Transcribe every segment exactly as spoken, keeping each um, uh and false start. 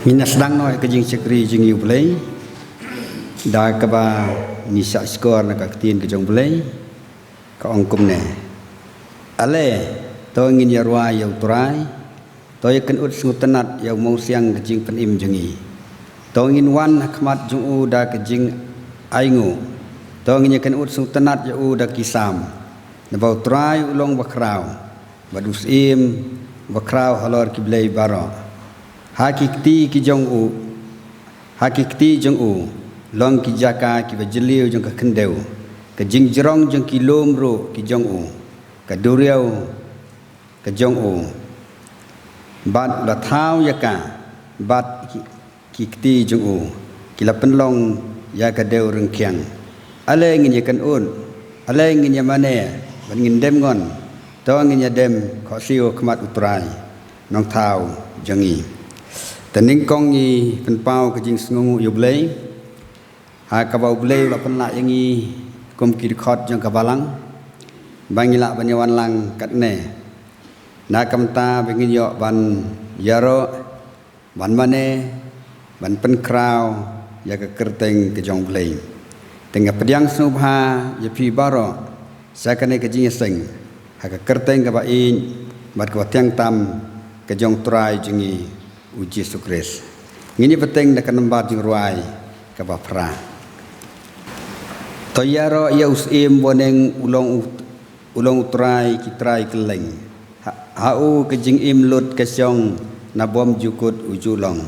Ngin ïa sdang noh ïa ka jingshakri jong ngi ïa U Blei da kaba ngi shah shkor na ka ktien ka jong U Blei, ka ong kumne: Ale, to ngin ïa rwai ïa U Trai, to ïa kynnoh sngewtynnad ïa u mawsiang ka jingpynim jong ngi. To ngin wan ha khmat jong u da ka jingainguh, to ngin ïa kynnoh sngewtynnad ïa u da ki salm. Naba U Trai u long bakhraw, bad u syiem bakhraw halor ki blei baroh. Ha ki kti ki jong u, ha ki kti jong u long ki jaka kiba jylliew jong ka khyndew, ka jingjrong jong ki lum ruh ki jong u, ka duriaw ka jong u. Bad la thaw ïa ka bad ki, ki kti jong u, ki la pynlong ïa ka dew ryngkiang. Ale ngin ïa kynnoh, ale ngin ïa mane, bad ngin dem ngon, to ngin ïa dem khohsiew ha khmat U Trai, Nongthaw jong ngi. Te nyngkong ngi pynpaw ka jingsngewnguh ïa U Blei ha kaba U Blei u la pynlah ïa ngi kum ki dkhot jong ka Balang ba ngi lah ban ïa wan lang katne. Na ka bynta ba ngin ïoh ban ïaroh, ban mane, ban pynkhraw ïa ka kyrteng ka jong U Blei. Te nga pdiang sngewbha ïa phi baroh sha kane ka jingïaseng ha ka kyrteng kaba ïeit bad kaba tyngeh tam ka jong U Trai jong ngi U Jisu Khrist. Ngin ïa bteng da ka nambar jingrwai kaba phra. To ïaroh ïa u syiem bneng, u long u, u long U Trai ki trai kylleng. Ha, ha u ka jingim lut ka shong, na bymjukut u ju long.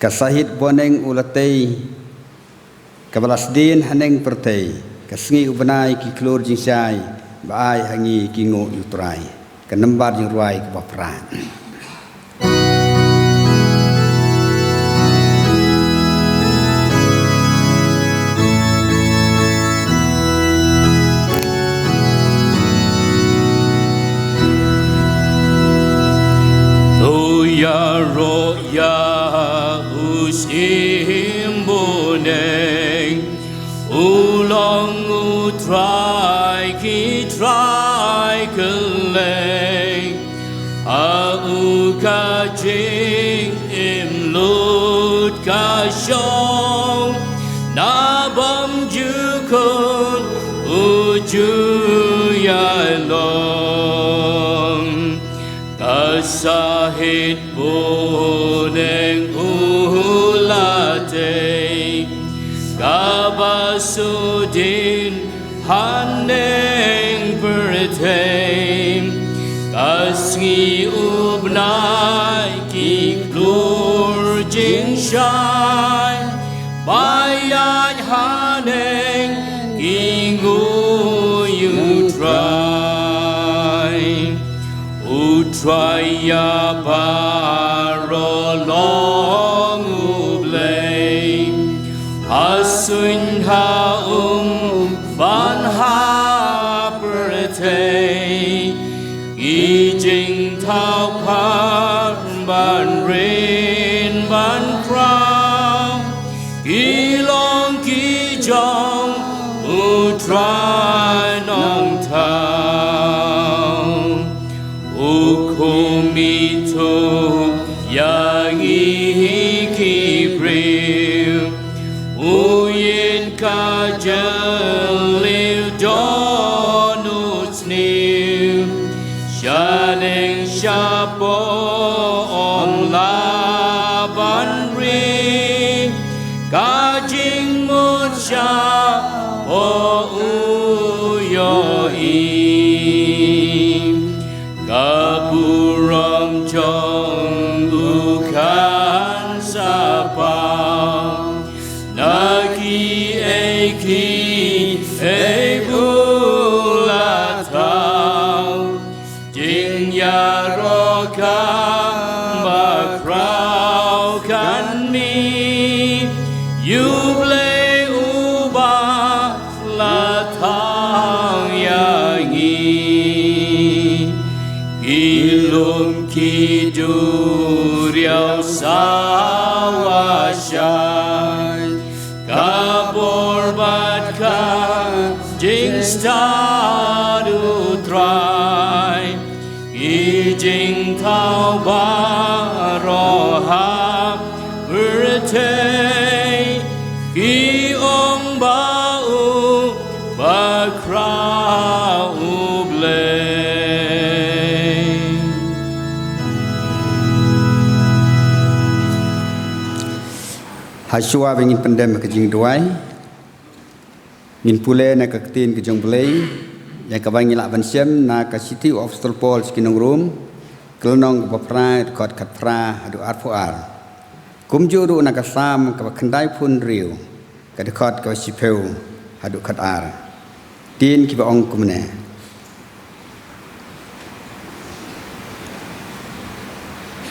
Ka sahit bneng u la tei, kaba la sdien haneng pyrthei, ka sngi u bnai ki khlur jingshai, ba ai ha ngi ki nguh ïa U Trai. Ka nambar jingrwai kaba phra. To ïaroh ïa u syiem bneng, u long U Trai ki trai kylleng. Ha u ka jingim lut ka shong, na bymjukut u ju ïai long. Ka sahit bneng u la tei, kaba sdien haneng pyrthei, ka sngi u bnai ki khlur jingshai, ba ïaid haneng ki nguh ïa U Trai. U Trai ïa baroh long U Blei, ha suiñ ha um bad ha pyrthei. Ki jingthaw phar ban rit ban khraw, ki long ki jong U Trai Nongthaw. U khmih thuh ïa ngi hi ki briew, u ïeit ka jylliew don u sniew. Shaneng shapoh ong lah ban ri, ka jingmut shapoh u ïohi. Ka burom jong u kan sa paw, na kiei kiei ba u la thaw. Jingïaroh kaba khraw kan mih, ïa U Blei uba la thaw ïa ngi. Ki lum ki duriaw sawa shai, ka bor bad ka jingstad U Trai. Ki jingthaw baroh ha Hashwa ba ngin pyndem ka jingduwai, ngin pule na ka ktien ka jong U Blei, ïa kaba ngi lah ban shem na ka shithi u Apostol Paul sha ki nong Rom, ka lynnong kaba phra, dkhot khatphra haduh arphew ar. Kumjuh ruh na ka Salm kaba khyndaiphew hynriew, ka dkhot kaba shiphew haduh khatar. Ktien kiba ong kumne.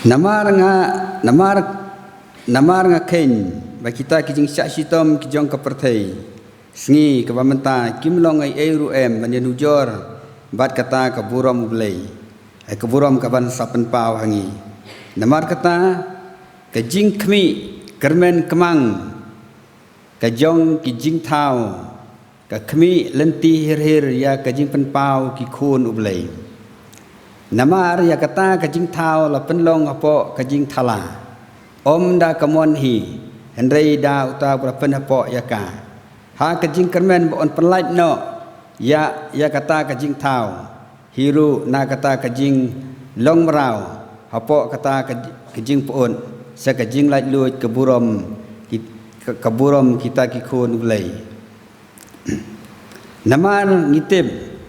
Namar nga, namar, namar nga kheiñ ba kita ki jingshah shitom ki jong ka pyrthei sngi kaba mynta kim long ei ei ruh em ban ïanujor bad kata ka burom U Blei, eh, ka burom kaban sa pynpaw ha ngi. Namar kata ka jingkhmih kyrmen kyrmang ka jong ki jingthaw ka khmih lynti hir hir ïa ka jingpynpaw ki khun U Blei. Namar ïa kata ka jingthaw la pynlong hapoh ka jingthala, ym da ka mon hi, hynrei da uta uba la pynhapoh ïa ka. Ha ka jingkyrmen ba yn pynlait noh ïa, ïa kata ka jingthaw, hi ruh na kata ka jinglong mraw hapoh kata ka, ka jingpyut sha ka jinglaitluid ka burom ki, ka, ka burom kita ki khun U Blei. Namar ngi tip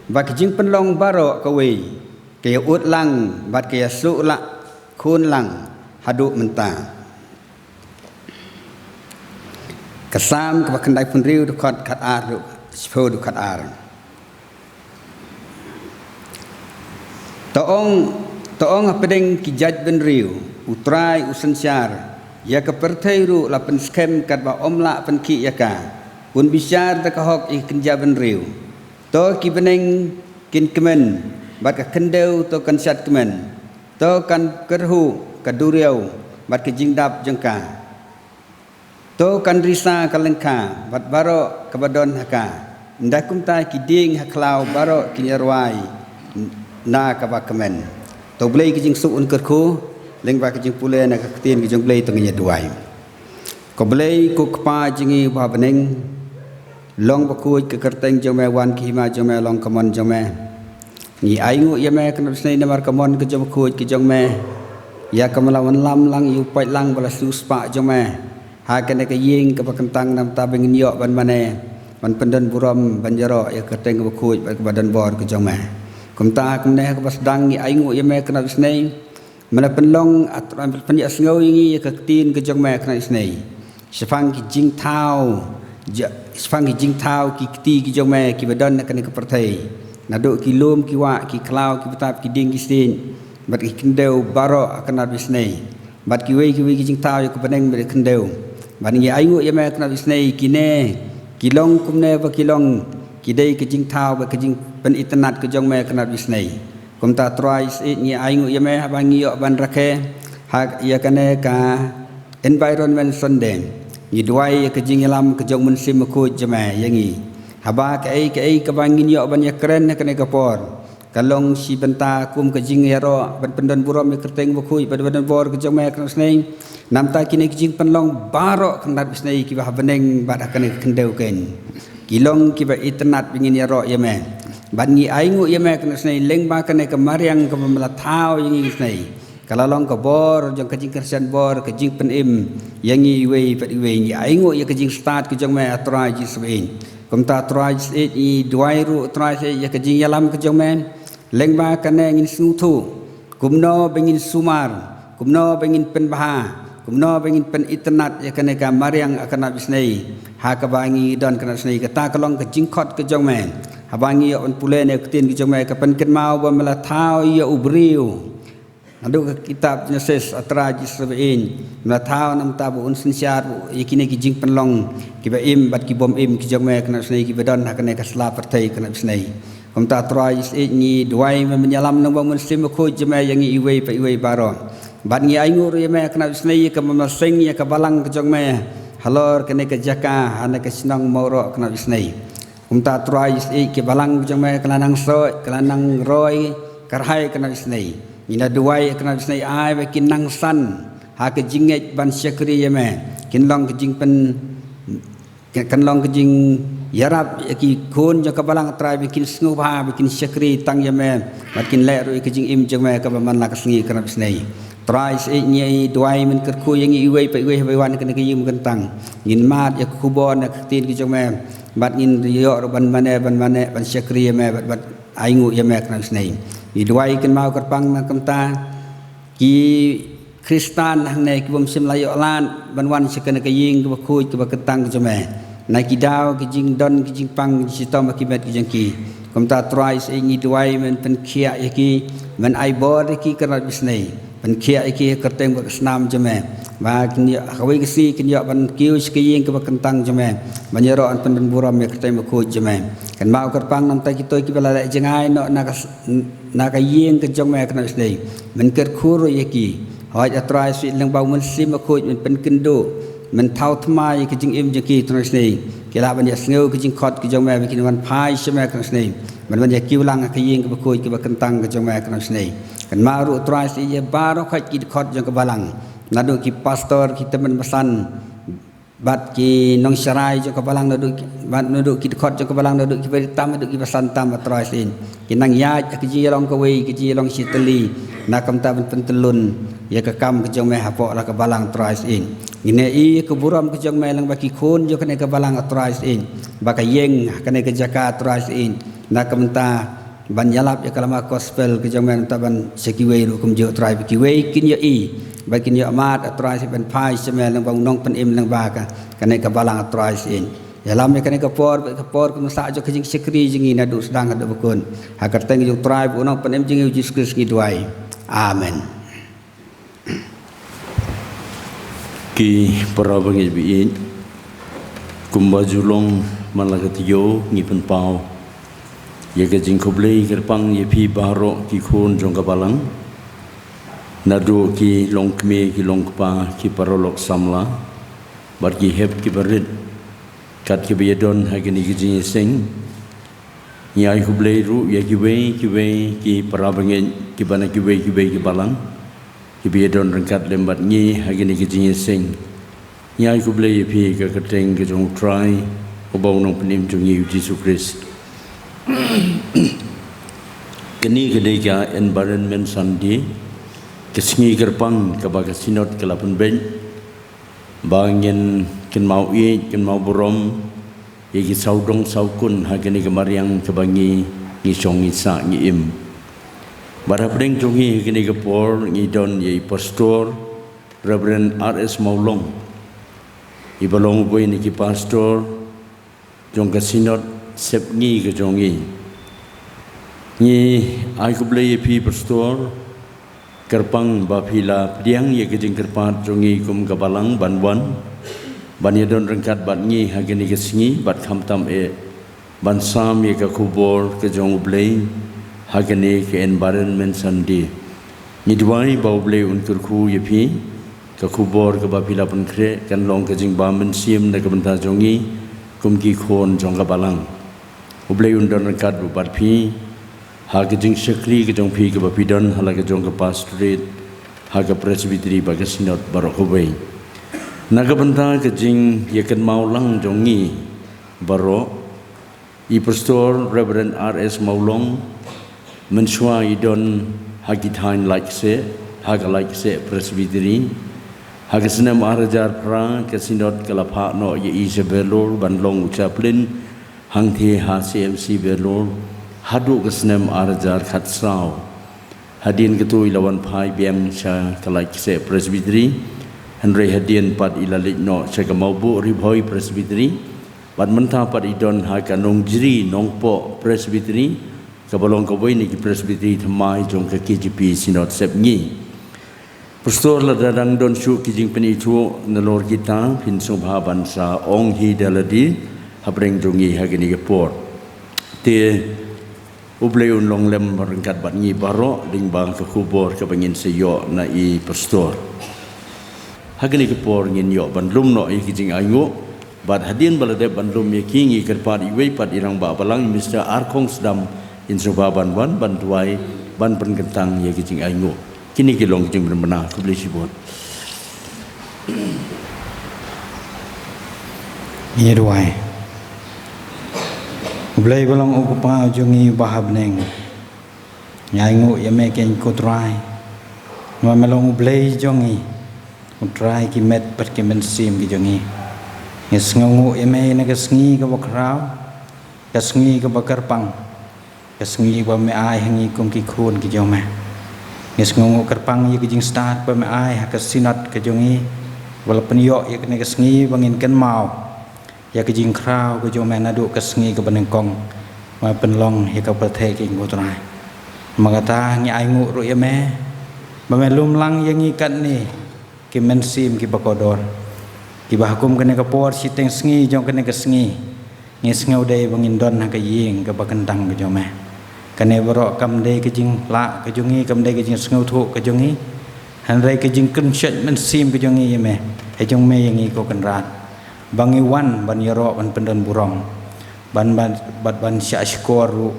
ba ka jingpynlong baroh kawei ka ïa ud lang bad ka ïa suk lah khun lang haduh mynta. Ka Salm kaba khyndaiphew hynriew, dkhot khatar haduh shiphew haduh khatar. To ong, to ong hapdeng ki jaitbynriew, U Trai u synshar ïa ka pyrthei ruh la pynskhem katba ym lah pynkhih ïa ka. Un bishar da ka hok ïa ki kynja bynriew. To ki bneng kin kmen, bad ka khyndew to kan shad kmen. To kan kyrhuh ka duriaw bad ka jingdap jong ka. To kan risa ka lyngkha bad baroh kaba don ha ka. Ynda kumta ki dieng ha khlaw baroh kin ïa rwai na kaba kmen. To Blei ka jingsuk un kyrkhu lyngba ka jingpule na ka ktien ka jong U Blei. To ngin ïa duwai. Ko Blei ko Kpa jong ngi uba ha bneng, long bakhuid ka kyrteng jong me, wan ka hima jong me, long ka mon jong me. Ngi ainguh ïa me kane ka sngi namar ka mon ka jong bakhuid ka jong me, ïa kaba me la wanlam lang ïa u paidlang ba la siewspah jong me ha kane ka ïing kaba kyntang, namar ba ngin ïoh ban mane, ban pyndon burom, ban ïaroh ïa ka kyrteng kaba khuid bad kaba donbor ka jong me. Kumta ha kane kaba sdang ngi ainguh ïa me kane ka sngi, me la pynlong, ah Trai, pynïasngew ïa ngi ïa ka ktien ka jong me kane ka sngi. Shaphang ki jingthaw, ja, shaphang ki jingthaw ki kti ki jong me kiba don ha kane ka pyrthei. Naduh ki lum ki wah, ki khlaw ki btap, ki dieng ki siej, bad ki khyndew baroh ha kane ka sngi. Bad kiwei kiwei ki jingthaw ïa ka bneng bad ka khyndew. Bad ngi ainguh ïa me kane ka sngi, kine ki long kumne ba ki long, ki dei ka jingthaw bad ka jingpynitynnad ka jong me kane ka sngi. Kumta Trai Ïeit, ngi ainguh ïa me haba ngi ïoh ban rakhe ha ïa kane ka Environment Sunday. Ngi duwai ïa ka jingïalam ka jong u Mynsiem Bakhuid jong me ïa ngi, haba kaei kaei kaba ngin ïoh ban ïakren ha kane ka por, ka long shi bynta kum ka jingïaroh ban pyndon burom ïa ka kyrteng bakhuid bad badonbor ka jong me kane ka sngi. Namar kine ki jingpynlong baroh kane ka sngi kiba ha bneng bad ha kane ka khyndew kein, ki long kiba itynnad ba ngin ïaroh ïa me. Bad ngi ainguh ïa me kane ka sngi lyngba kane ka mariang kaba me la thaw ïa ngi kane ka sngi. Ka la long ka bor jong ka jingkyrshan bor, ka jingpynim ïa ngi iwei pa iwei. Ngi ainguh ïa ka jingstad ka jong me, ah Trai Jisu Ïeit. Kumta Trai Jisu Ïeit, ngi duwai ruh Trai Jisu Ïeit ïa ka jingïalam ka jong me. Lyngba kane ngin sngewthuh kumno ba ngin sumar, kumno ba ngin pynbha, kumno ba ngin pynitynnad ïa kane ka mariang ha kane ka sngi. Ha kaba ngi don kane ka sngi, kata ka long ka jingkhot ka jong me. Haba ngi ïoh ban pule na ka ktien ka jong me, ka pynkynmaw ba me la thaw ïa u briew naduh ka kitab Jenesis, ah Trai Jisu Ïeit. Me la thaw namar ba un synshar ïa kine ki jingpynlong kiba im bad ki bym im ki jong me kane ka sngi, kiba don ha kane ka sla pyrthei kane ka sngi. Kumta Trai Jisu Ïeit, ngi duwai me ban ïalam lyngba u Mynsiem Bakhuid jong me ïa ngi iwei pa iwei baroh. Bad ngi ainguh ruh ïa me kane ka sngi ïa kaba me la seng ïa ka balang ka jong me halor kane ka jaka ha kane ka shnong Mawroh kane ka sngi. Kumta Trai Jisu Ïeit, ka balang ka jong me ka la nang soh, ka la nang roi kyrhai kane ka sngi. Ngi la duwai kane ka sngi, ai ba kin nang san ha ka jingngeit ban shakri ïa me. Kin long ka jingpyn, kin long ka jingïarap ïa ki khun jong ka balang Trai, ba kin sngewbha ba kin shakri tang ïa me, bad kin leh ruh ïa ka jingim jong me kaba man la ka sngi kane ka sngi. Trai, shisha ngi duwai men kyrkhu ïa ngi iwei pa iwei haba wan ha kane ka ïing ba kyntang. Ngin mad ïa ka khubor na ka ktien ka jong me. Bad ngin ïoh ruh ban mane, ban mane, ban shakri ïa me, bad, bad ainguh ïa me khnang shisha. Ngi duwai kynmaw kyrpang na ka bynta ki Khristan hangne ki bym shym la ïoh lad ban wan sha kane ka ïing kaba khuid kaba kyntang ka jong me. Na ki daw, ki jingdon, ki jingpang, ki jingshitom ha ki met ki jong ki. Kumta Trai, shisha ngi duwai men pynkhiah ïa ki, men ai bor ïa ki khnang shisha. Pynkhiah ïa ki ha ka kyrteng bad ka snam jong me. Ba kin ïoh, ha kawei ka sngi kin ïoh ban kiew sha ka ïing kaba kyntang jong me. Ban ïaroh ban pynbun burom ïa ka kyrteng bakhuid jong me. Kynmaw kyrpang na ka bynta kito kiba la leh jngai noh na ka s-, na ka ïing ka jong me khnang shisha. Men kyrkhu ruh ïa ki. Hooid A Trai, shisha lyngba U Mynsiem Bakhuid men pynkynduh. Men thaw thymmai ïa ka jingim jong ki khnang shisha. Ki lah ban ïohsngew ka jingkhot ka jong me ba kin wan phai sha me khnang shisha. Ban wan ïa kiew lang ha ka ïing kaba khuid kaba kyntang ka jong me khnang shisha. Kynmaw ruh Trai, shisha ïa baroh khoit ki dkhot jong ka balang. Naduh ki pastor, ki tymmen basan, bad ki nongsharai jong ka balang, naduh ki, bad naduh ki dkhot jong ka balang, naduh kiba ri tam, naduh kiba san tam, A Trai, shisha. Ki nang ïaid ha ka jingïalong kawei, ka jingïalong shitylli, na ka bynta ban pyntyllun ïa ka kam ka jong me hapoh la ka balang, Trai, shisha. Ngin ïohi ïa ka burom ka jong me lyngba ki khun jong kane ka balang, A Trai, shisha. Ba ka ïeng ha kane ka jaka, Trai, shisha. Na ka bynta ban ïalap ïa ka lama gospel ka jong me, na ka bynta ban sha kiwei ruh kumjuh, Trai, ba kiwei kin ïohi, ba kin ïoh mad, A Trai, shisha, ban phai sha me lyngba u nongpynim lyngba ka, kane ka balang, A Trai, shisha. Ïalam ïa kane ka por, ba ka por ka masa jong ka jingshakri jong ngi naduh sdang haduh ba kut. Ha ka kyrteng jong U Trai bad U Nongpynim jong ngi U Jisu Khrist ngi duwai. Amen. Ki para bangeit ba ïeit, kumba ju long man la ka taïew, ngi pynpaw ïa ka jingkhublei kyrpang ïa phi baroh ki khun jong ka balang, naduh ki longkmie, ki longkpa, ki paralok samla, bad ki hep ki barit, kat kiba ïadon ha kane ka jingïaseng. Ngi ai khublei ruh ïa kiwei kiwei ki para bangeit kiba na kiwei kiwei ki balang kiba ïadon ryngkat lem bad ngi ha kane ka jingïaseng. Ngi ai khublei ïa phi ha ka kyrteng ka jong U Trai, uba U Nongpynim jong ngi U Jisu Khrist. Kane ka dei ka Environment Sunday, ka sngi kyrpang kaba ka Synod ka la pynbeit ba ngin kynmaw ïeit, kynmaw burom ïa ki sawdong sawkun ha kane ka mariang kaba ngi, ngi shong, ngi sah, ngi im. Bad hapdeng jong ngi ha kane ka por ngi don ïa i Pastor Reverend R S Mawlong, iba long uwei na ki pastor jong ka Synod Sepngi ka jong ngi. Ngi ai khublei ïa phi Pastor, kyrpang ba phi la pdiang ïa ka jingkyrpad jong ngi kum ka balang ban wan, ban ïadon ryngkat bad ngi ha kane ka sngi, bad khamtam eh ban sam ïa ka khubor ka jong U Blei ha kane ka Environment Sunday. Ngi duwai ba U Blei un kyrkhu ïa phi, ka khubor kaba phi la pynkhreh kan long ka jingbym mynsiem na ka bynta jong ngi kum ki khun jong ka balang. U Blei un don ryngkat bad phi ha ka jingshakri ka jong phi kaba phi don ha la ka jong ka pastorate, ha ka presbytery bad ka Synod baroh kawei. Na ka bynta ka jingïakynmaw lang jong ngi baroh, i Pastor Reverend R S Mawlong, mynshuwa i don ha ki thaiñ Laitkaseh, ha ka Laitkaseh Presbytery. Ha ka snem ar hajar phra ka Synod ka la phah noh ïa i sha Vellore ban long u chaplain hangthie ha C M C Vellore haduh ka snem ar hajar khatsaw. Hadien katto i la wan phai biang sha ka Laitkaseh Presbytery, hynrei hadien pat i la leit noh sha ka Mawbuh Ri Bhoi Presbytery, bad mynta pat i don ha ka Nongjri Nongpoh Presbytery, kaba long kawei na ki Presbytery thymmai jong ka K J P Synod Sepngi. Pastor, lada dang don shuh ki jingpynithuh nalor kita, phin sngewbha ban sa ong hi da lade hapdeng jong ngi ha kane ka por. Te U Blei un long lem ryngkat bad ngi baroh lyngba ka khubor kaba ngin sa ïoh na i Pastor. Ha kane ka por ngin ïoh ban lum noh ïa ki jingainguh, bad hadien ba la dep ban lum ïa ki, ngi kyrpad iwei pat i rangbah balang, Mister Arkhong Sdam, in sngewbha ban wan ban duwai ban pynkyntang ïa ki jingainguh. Kine ki long ki jingpynbna. Khublei shibun. Ngi duwai. U Blei ba long u Kpa jong ngi uba ha bneng, ngi ainguh ïa me keiñ ko Trai. Ma me long U Blei jong ngi, U Trai ki met bad ki mynsiem ki jong ngi. Ngi sngewnguh ïa me na ka sngi kaba khraw, ka sngi kaba kyrpang, ka sngi ba me ai ha ngi kum ki khun ki jong me. Ngi sngewnguh kyrpang ïa ka jingstad ba me ai ha ka synod ka jong ngi, ba la pynïoh ïa kane ka sngi ba ngin kynmaw ïa ka jingkhraw ka jong me naduh ka sngi kaba nyngkong ba me pynlong ïa ka pyrthei, ko Trai. Ma kata ngi ainguh ruh ïa me ba me lum lang ïa ngi katne, ki mynsiem kiba kordor, kiba ha kum kane ka por shiteng sngi jong kane ka sngi ngi sngew dei ba ngin don ha ka ïing kaba kyntang ka jong me. Kane baroh kam dei ka jinglah ka jong ngi, kam dei ka jingsngewthuh ka jong ngi, hynrei ka jingkynshoh mynsiem ka jong ngi ïa me, ha jong me ïa ngi, ko Kynrad, ba ngi wan ban ïaroh ban pyndon burom, ban, ban, ban, ban shah shkor ruh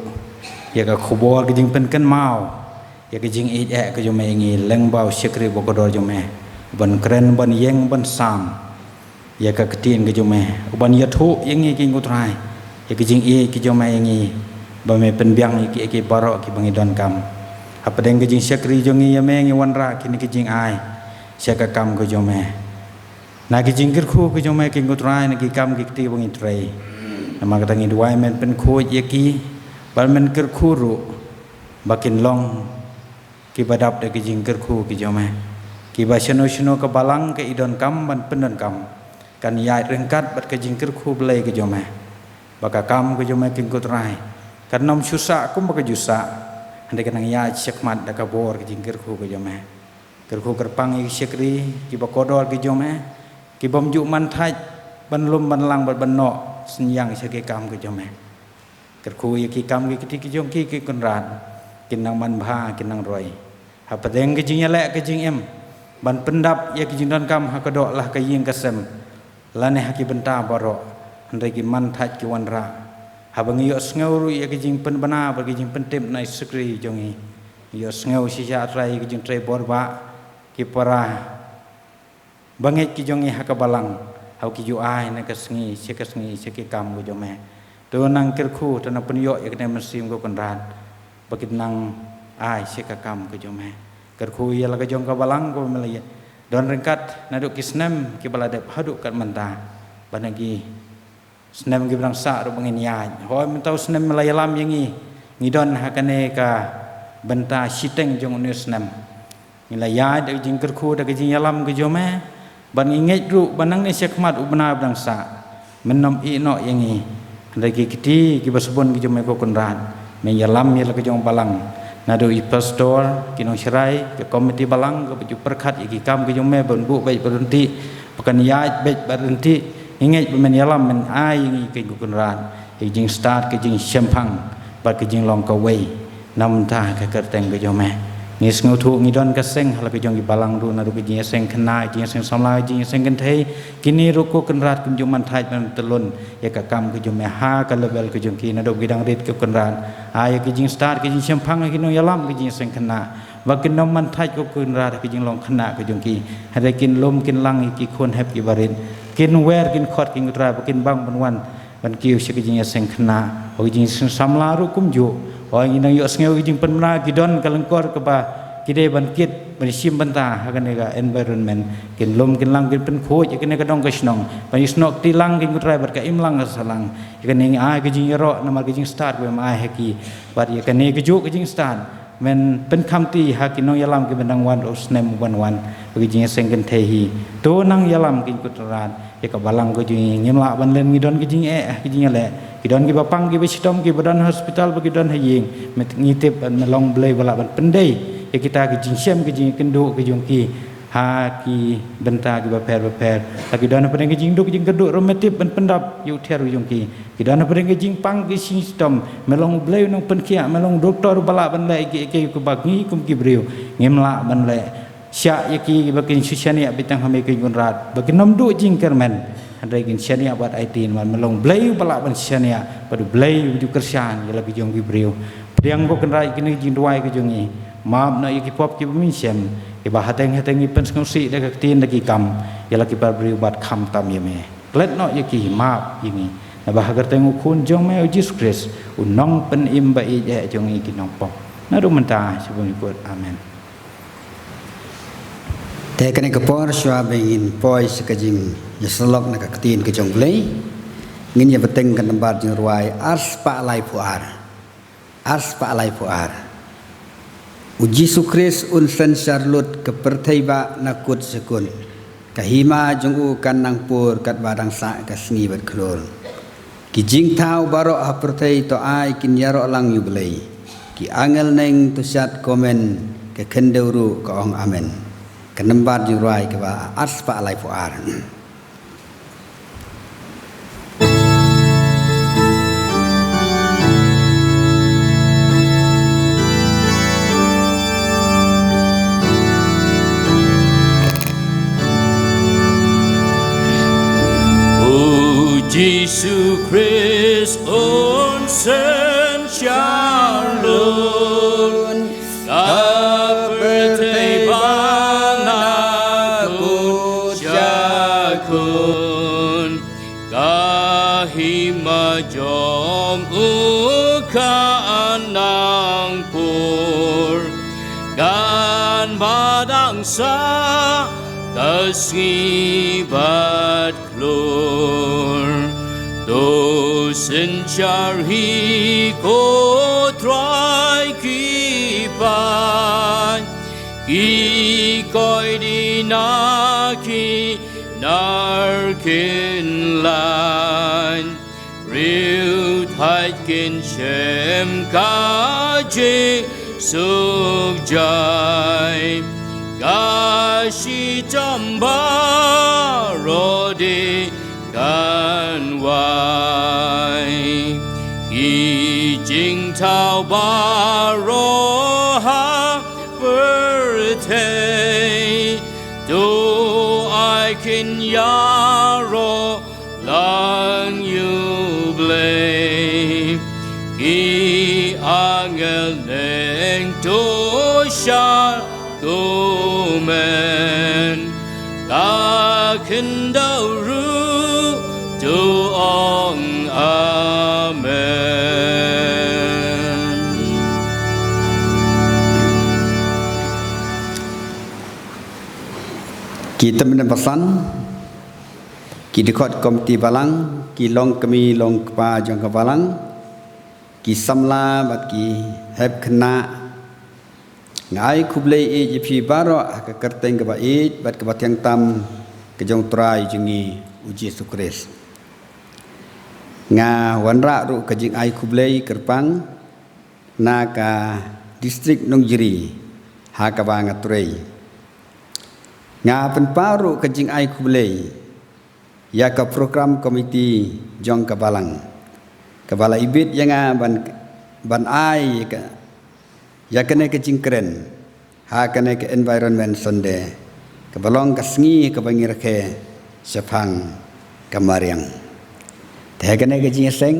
ïa ka khubor ka jingpynkynmaw ïa ka jingïeit eh ka jong me ïa ngi lyngba u shakri ba kordor jong me, ban kren, ban ïeng, ban sam ïa ka ktien ka jong me, ban ïathuh ïa ngi, ko Trai, ïa ka jingïeit ka jong me ïa ngi, ba me pynbiang ïa ki, ïa ki baroh kiba ngi donkam. Hapdeng ka jingshakri jong ngi ïa me ngi wanrah kine ki jingai sha ka kam ka jong me. Na ki jingkyrkhu ka jong me, ko Trai, na ki kam ki kti ba ngi trei, namar kata ngi duwai men pynkhuid ïa ki, bad men kyrkhu ruh ba kin long kiba dap da ki jingkyrkhu ki jong me, kiba shano shano ka balang ka i donkam ban pyndonkam, kan ïaid ryngkat bad ka jingkyrkhu Blei ka jong me, ba ka kam ka jong me, ko Trai, kan nym shu sah kumba ka ju sah, hynrei kan nang ïaid shakhmat da ka bor ka jingkyrkhu ka jong me. Kyrkhu kyrpang ïa ki shakri kiba kordor ki jong me, kibym ju man thait ban lum ban lang bad ban noh synñiang sha ki kam ki jong me. Kyrkhu ïa ki kam ki kti ki jong ki, ko Kynrad, kin nang man bha, kin nang roi. Hapdeng ka jingïaleh ka jingim ban pyndap ïa ki jingdonkam ha ka doh la ha ka ïing ka sem, lane ha ki bynta baroh, hynrei ki man thait ki wanrah. Haba ngi ïohsngew ruh ïa ka jingpynbna bad ka jingpyntip na i shakri jong ngi, ngi ïohsngew shisha, Trai, ïa ka jingtrei bor bah ki para bangeit ki jong ngi ha ka balang, haba ki ju ai na ka sngi sha ka sngi sha ki kam ka jong me. To nang kyrkhu, to nang pynïoh ïa kane ka mynsiem, ko Kynrad, ba kin nang ai sha ka kam ka jong me. Kyrkhu ïa la ka jong ka balang kaba me la ïa don ryngkat naduh ki snem kiba la dep haduh kat mynta, bad na ki snem kiba dang sah ruh ba ngin ïaid. Hooid, mynta u snem me la ïalam ïa ngi, ngi don ha kane ka bynta shiteng jong une u snem. Ngi la ïaid da ka jingkyrkhu, da ka jingïalam ka jong me, bad ngi ngeit ruh ba nangne shakhmat u bnai ba dang sah, men nym ïeh noh ïa ngi. Hynrei ki kti kiba sbun ki jong me, ko Kynrad, men ïalam ïa la ka jong balang, naduh i pastor, ki nongshrai, ka komiti balang kaba ju pyrkhat ïa ki kam ki jong me ban buh beit bad ryntih, ba kan ïaid beit bad ryntih. Ngi ngeit ba men ïalam, men ai ïa ngi, ko Kynrad, ïa ka jingstad, ka jingshemphang bad ka jinglong kawei na bynta ka kyrteng ka jong me. Ngi sngewthuh ngi don ka seng ha la ka jong ki balang ruh, naduh ka jingïaseng khynnah, jingïaseng samla, jingïaseng kynthei, kine ruh, ko Kynrad, kim ju man thait ban pyntylun ïa ka kam ka jong me ha ka level ka jong ki. Naduh ki dang rit, ko Kynrad, ai ïa ka jingstad, ka jingshemphang ha ki nongïalam ka jingïaseng khynnah, ba kin nym man thait, ko Kynrad, ha ka jinglong khynnah ka jong ki, hynrei kin lum kin lang ïa ki khun hep kiba rit, kin wer kin khot, ko Trai, ba kin bang ban wan ban kiew sha ka jingïaseng khynnah, ba ka jingïaseng samla ruh kumjuh. Hooid, ngi nang ïohsngew ka jingpynbna, ki don ka lyngkor kaba ki dei ban kit, ban shim bynta ha kane ka environment. Kin lum kin lang, kin pynkhuid ïa kane ka dong ka shnong, ban ïasnoh kti lang, ko Trai, bad ka imlang ka sahlang. Ïa kane ngi ai ka jingïaroh namar ka jingstad ba me ai ha ki, bad ïa kane kajuh ka jingstad men pynkhamti ha ki nongïalam kiba dang wan ruh u snem uban wan, ba ka jingïaseng kynthei hi. To nang ïalam, ko Kynrad, ïa ka balang ka jong ngi. Ngim lah ban len, ngi don ka jingeh ha ka jingïaleh. Ki don kiba pang, kiba shitom, kiba don ha hospital, ba ki don ha ïing. Me, ngi tip ba me long Blei ba lah ban pyndei ïa kita ki jingshem, ki jingkynduh ki jong ki ha ki bynta kiba pher bapher. La ki don hapdeng ka jingduk jingkynduh ruh, me tip ban pyndap ïa u thiar u jong ki. Ki don hapdeng ka jingpang, ki jingshitom, me long Blei u nongpynkhiah, me long doktor ba lah ban leh ïa kiei kiei kiba ngi kum ki briew ngim lah ban leh. Shah ïa ki ba kin shu shaniah beit tang ha me, ko Kynrad, ba kin nym duh jingkyrmen, hynrei kin shaniah bad aiti, namar me long Blei uba lah ban shaniah, bad u Blei uba ju kyrshan ïa la ki jong ki briew. Pdiang, ko Kynrad, ïa kine ki jingduwai ki jong ngi. Map noh ïa ki pop kiba mynsiem, kiba hateng hateng ngi pynsngewsih da ka ktien, da ki kam, ïa la ki para briew, bad khamtam ïa me. Klet noh ïa ki, map ïa ngi, naba ha ka kyrteng u Khun jong me, u Jisu Khrist, u Nongpynim ba ïeit eh jong ngi ki nongpop, naduh mynta sha ba nyngkong. Amen. Te kane ka por shuwa ba ngin poi sha ka jingïasyllok na ka ktien ka jong U Blei, ngin ïa bteng ka nambar jingrwai arspah laiphew ar. Arspah laiphew ar. U Jisu Khrist un synshar lut ka pyrthei ba na kut sha kut. Ka hima jong u kan nang pur katba dang sah ka sngi bad khlur. Ki jingthaw baroh ha pyrthei to ai kin ïaroh lang ïa U Blei. Ki angel neng to shad komen, ka khyndew ruh ka ong amen. Ka nambar jingrwai kaba arspah laiphew ar. U Jisu Khrist un synshar lut, ka pyrthei ba na kut sha kut. Ka hima jong u kan nang pur, katba dang sah ka sngi bad khlur. To synshar hi ko Trai ki paid, ki koit na ki nar kin lait. Riewthait kin shem ka jingsuk jai, ka shitom baroh de kan wai. Ki jingthaw baroh ha pyrthei, to ai kin ïaroh lang ïa U Blei. Ki angel neng to shad komen, ka khyndew ruh to ong amen. Ki tymmen basan, ki dkhot komiti balang, ki longkmie longkpa jong ka balang, ki samla bad ki hep khynnah, nga ai khublei ïa phi baroh ha ka kyrteng kaba ïeit bad kaba thiang tam ka jong U Trai jong ngi U Jisu Khrist. Nga wanrah ruh ka jingai khublei kyrpang na ka distrik Nongjri ha kaba nga trei. Nga pynpaw ruh ka jingai khublei ïa ka program komiti jong ka balang kaba la ibit ïa nga ban, ban ai ka, ïa kane ka jingkren ha kane ka Environment Sunday, kaba long ka sngi kaba ngi rakhe shaphang ka mariang. Te ha kane ka jingïaseng,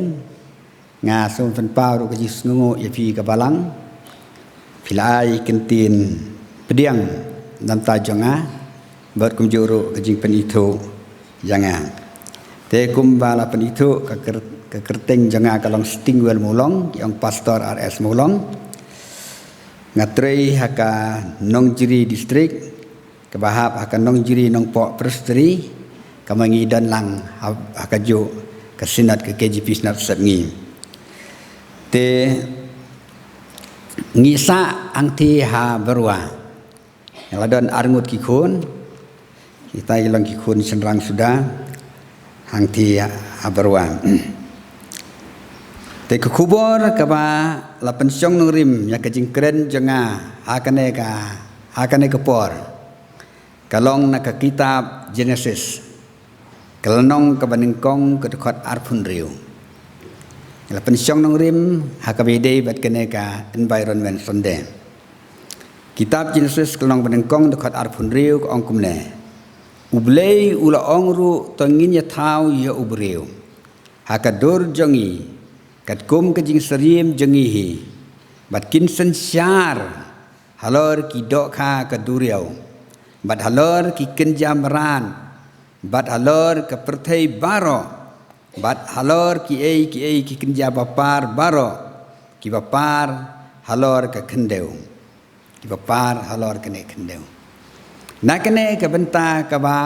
nga sngew pynpaw ruh ka jingsngewnguh ïa phi ka balang. Phi la ai ktien pdiang na bynta jong nga bad kumjuh ruh ka jingpynithuh ïa nga. Te kumba la pynithuh, ka kyr-, ka kyrteng jong nga ka long Stingwell Mawlong, ki ong Pastor R S Mawlong. Nga trei ha ka Nongjri District, kaba hap ha ka Nongjri Nongpoh Presbytery, kaba ngi don lang ha, ha kajuh ka Synod, ka K J P Synod Sepngi. Te ngi sah hangtei ha Barwa. Nga la don arngut ki khun, kita ki long ki khun shynrang suda, hangtei ha Barwa. Te ka khubor kaba la pynshong nongrim ïa ka jingkren jong nga ha kane ka, ha kane ka por, ka long na ka kitab Genesis, ka lynnong kaba nyngkong, ka dkhot arphew hynriew. La pynshong nongrim ha kaba ïadei bad kane ka Environment Sunday. Kitab Genesis, ka lynnong ba nyngkong, dkhot arphew hynriew, ka ong kumne: U Blei u la ong ruh, to ngin ïa thaw ïa u briew ha ka dur jong ngi, katkum ka jingsyriem jong ngi hi, bad kin synshar halor ki dohkha ka duriaw, bad halor ki kynja mrad, bad halor ka pyrthei baroh, bad halor kiei kiei ki kynja bapar baroh, kiba par halor ka khyndew, kiba par halor kane ka khyndew. Na kane ka bynta kaba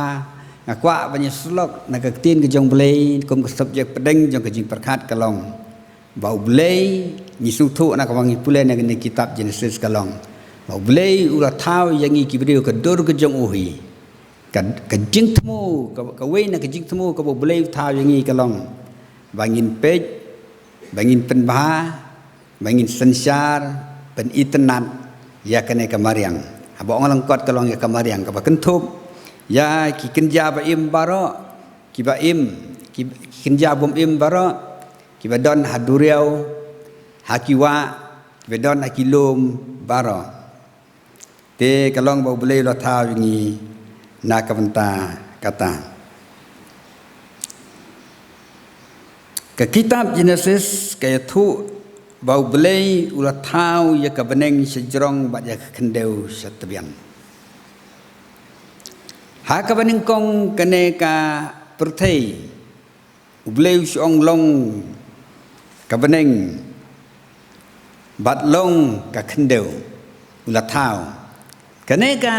nga kwah ban ïa sylok na ka ktien ka jong U Blei kum ka subject pdeng jong ka jingpyrkhat ka long ba U Blei, ngi sngewthuh na kaba ngi pule na kane ka kitab Genesis ka long ba U Blei u la thaw ïa ngi ki briew ka dur ka jong u hi. Ka, ka jingthmu, ka, kawei na ka jingthmu kaba U Blei u thaw ïa ngi ka long ba ngin peit, ba ngin pynbha, ba ngin synshar, pynitynnad ïa kane ka mariang. Haba ong lyngkot ka long ïa ka mariang kaba kynthup ïa ki kynja ba im baroh, kiba im, ki, ki kynja bym im baroh, kiba don ha duriaw, ha ki wah, kiba don ha ki lum baroh. Te ka long ba U Blei u la thaw ïa ngi na ka bynta kata. Ka kitab Genesis ka ïathuh ba U Blei u la thaw ïa ka bneng sha jrong bad ïa ka khyndew sha tbian. Ha kaba nyngkong kane ka pyrthei, U Blei u shu ong long ka bneng bad long ka khyndew, u la thaw. Kane ka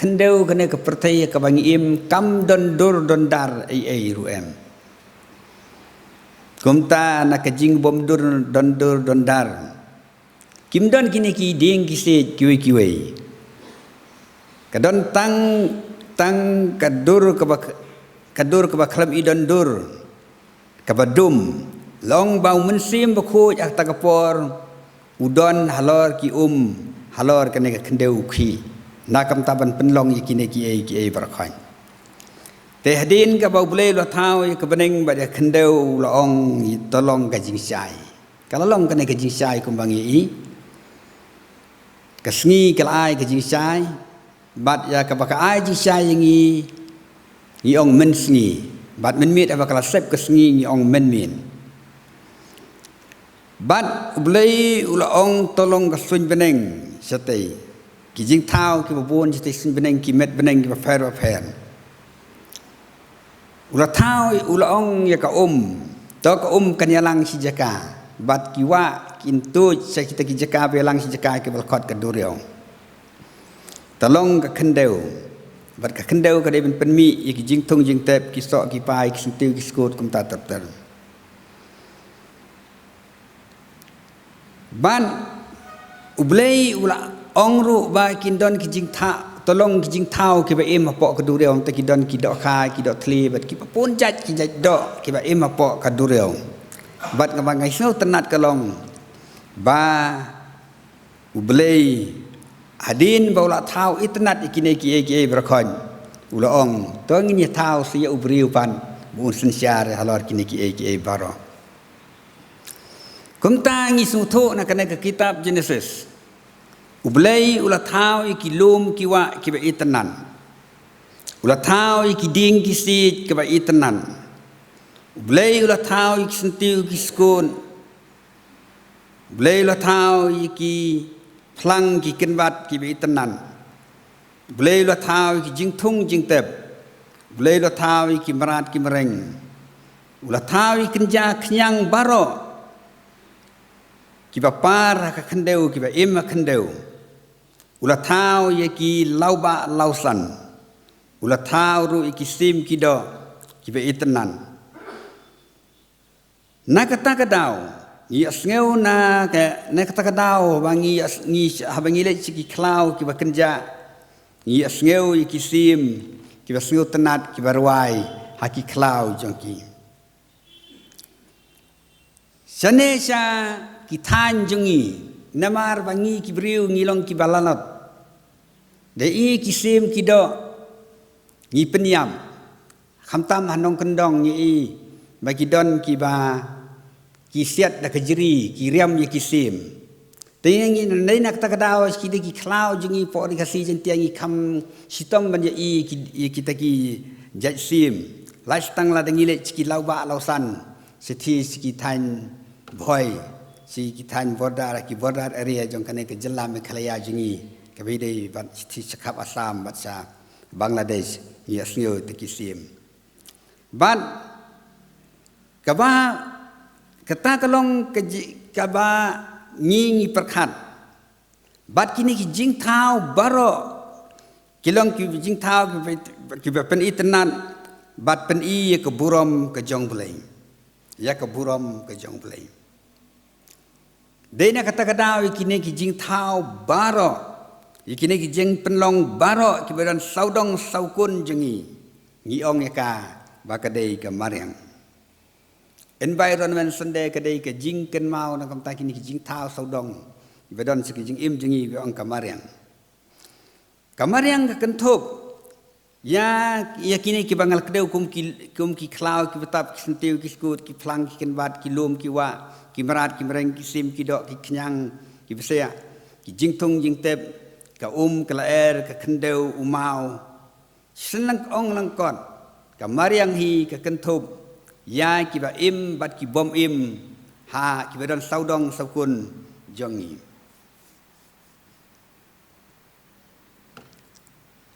khyndew, kane ka pyrthei kaba ngi im kam don dur don dar ei ei ruh em. Kumta na ka jingbym dur don dur don dar, kim don kine ki dieng ki siej kiwei kiwei. Ka don tang, tang ka dur kaba, ka dur kaba khlem i don dur, kaba dum. La ong ba U Mynsiem Bakhuid ha kata ka por u don halor ki um, halor kane ka khyndew u khih, na ka bynta ban pynlong ïa kine kiei kiei baroh khoit. Te hadien kaba U Blei u la thaw ïa ka bneng bad ïa ka khyndew, u la ong to long ka jingshai. Ka la long kane ka jingshai kumba ngi i. Ka sngi ka la ai ka jingshai, bad ïa kaba ka ai jingshai ïa ngi, ngi ong mynsngi. Bad mynmiet haba ka la sep ka sngi ngi ong mynmiet. Bad U Blei u la ong to long ka suiñ bneng shatei, ki jingthaw kiba bun shatei suiñ bneng, ki met bneng kiba pher bapher. U la thaw, u la ong ïa ka um, to ka um kan ïalang shi jaka, bad ki wah kin tuid sha kita ki jaka ba ïalang shi jaka kiba la khot ka duriaw. To long ka khyndew, bad ka khyndew ka dei ban pynmih ïa ki jingthung jingtep, ki soh ki pai, ki syntiew ki skud, kumta ter ter. Bad U Blei u la ong ruh ba kin don ki jingthaw, to long ki jingthaw kiba im hapoh ka duriaw, te ki don ki dohkha, ki dohthli, bad kiba bun jait ki jait doh kiba im hapoh ka duriaw. Bad kaba ngi sngewtynnad ka long ba U Blei hadien ba u la thaw itynnad ïa kine kiei kiei baroh khoit, u la ong to ngin ïa thaw sa ïa u briew pat ba un synshar halor kine kiei kiei baroh. Kumta ngi sngewthuh na kane ka kitab Genesis, U Blei u la thaw ïa ki lum ki wah kiba itynnad. U la thaw ïa ki dieng ki siej kiba itynnad. U Blei u la thaw ïa ki syntiew ki skud. U Blei u la thaw ïa ki phlang ki kynbat kiba itynnad. U Blei u la thaw ïa ki jingthung jingtep. U Blei u la thaw ïa ki mrad ki mreng. U la thaw ïa ki kynja khñiang baroh kiba par ha ka khyndew, kiba im ha khyndew. U la thaw ïa ki lawbah lawsan. U la thaw ruh ïa ki sim ki doh kiba itynnad. Na kata ka daw ngi ïa sngew na ka, na kata ka daw ba ngi ïa s-, ngi sh-, haba ngi leit sha ki khlaw kiba kynjah, ngi ïa sngew ïa ki sim kiba sngewtynnad kiba rwai ha ki khlaw jong ki. Shane sha ki thaiñ jong ngi, namar ba ngi ki briew ngi long kiba lanot. Da i ki sim ki doh ngi pynïap. Khamtam ha nongkyndong ngi i ba ki don kiba ki siat da ka jri, ki riam ïa ki sim. Te ngi ngi nai na kata ka daw, ki dei ki khlaw jong ngi pok ri Khasi Jaiñtia, ngi kham shitom ban ïa i ki, ïa kita ki jait sim. Lashitang lada ngi leit sha ki lawbah lawsan, shithi sha ki thaiñ Bhoi, sha ki thaiñ border, ki border area jong kane ka jylla Meghalaya jong ngi, kaba ïadei bad shithi shakhap Assam bad sha Bangladesh, ngi ïa sngew ïa kita ki sim. Bad kaba, kata ka long ka ji-, kaba ngi ngi pyrkhat. Bad kine ki jingthaw baroh Ki long ki jingthaw ki ba, ki ba pyni tynnat bad pyni ïa ka burom ka jong Blei. Ïa ka burom ka jong Blei. Dei na kata ka daw ïa kine ki jingthaw baroh, ïa kine ki jingpynlong baroh ki ba don sawdong sawkun jong ngi, ngi ong ïa ka ba ka dei ka mariang. Environment Sunday ka dei ka jingkynmaw na ka bynta kine ki jingthaw sawdong ki ba don sha ki jingim jong ngi, ba ong ka mariang. Ka mariang ka kynthup ïa, ïa kine ki ba nga la kdew kum ki, kum ki khlaw, ki btap, ki syntiew, ki skud, ki phlang, ki kynbat, ki lum, ki wah, ki mrad, ki mreng, ki sim, ki doh, ki khñiang, ki bsiah, ki jingthung jingtep, ka um, ka lyer, ka khyndew, u maw. Shen lang ong lang kot, ka mariang hi ka kynthup ïa ki ba im bad ki bym im, ha ki ba don sawdong sawkun jong ngi.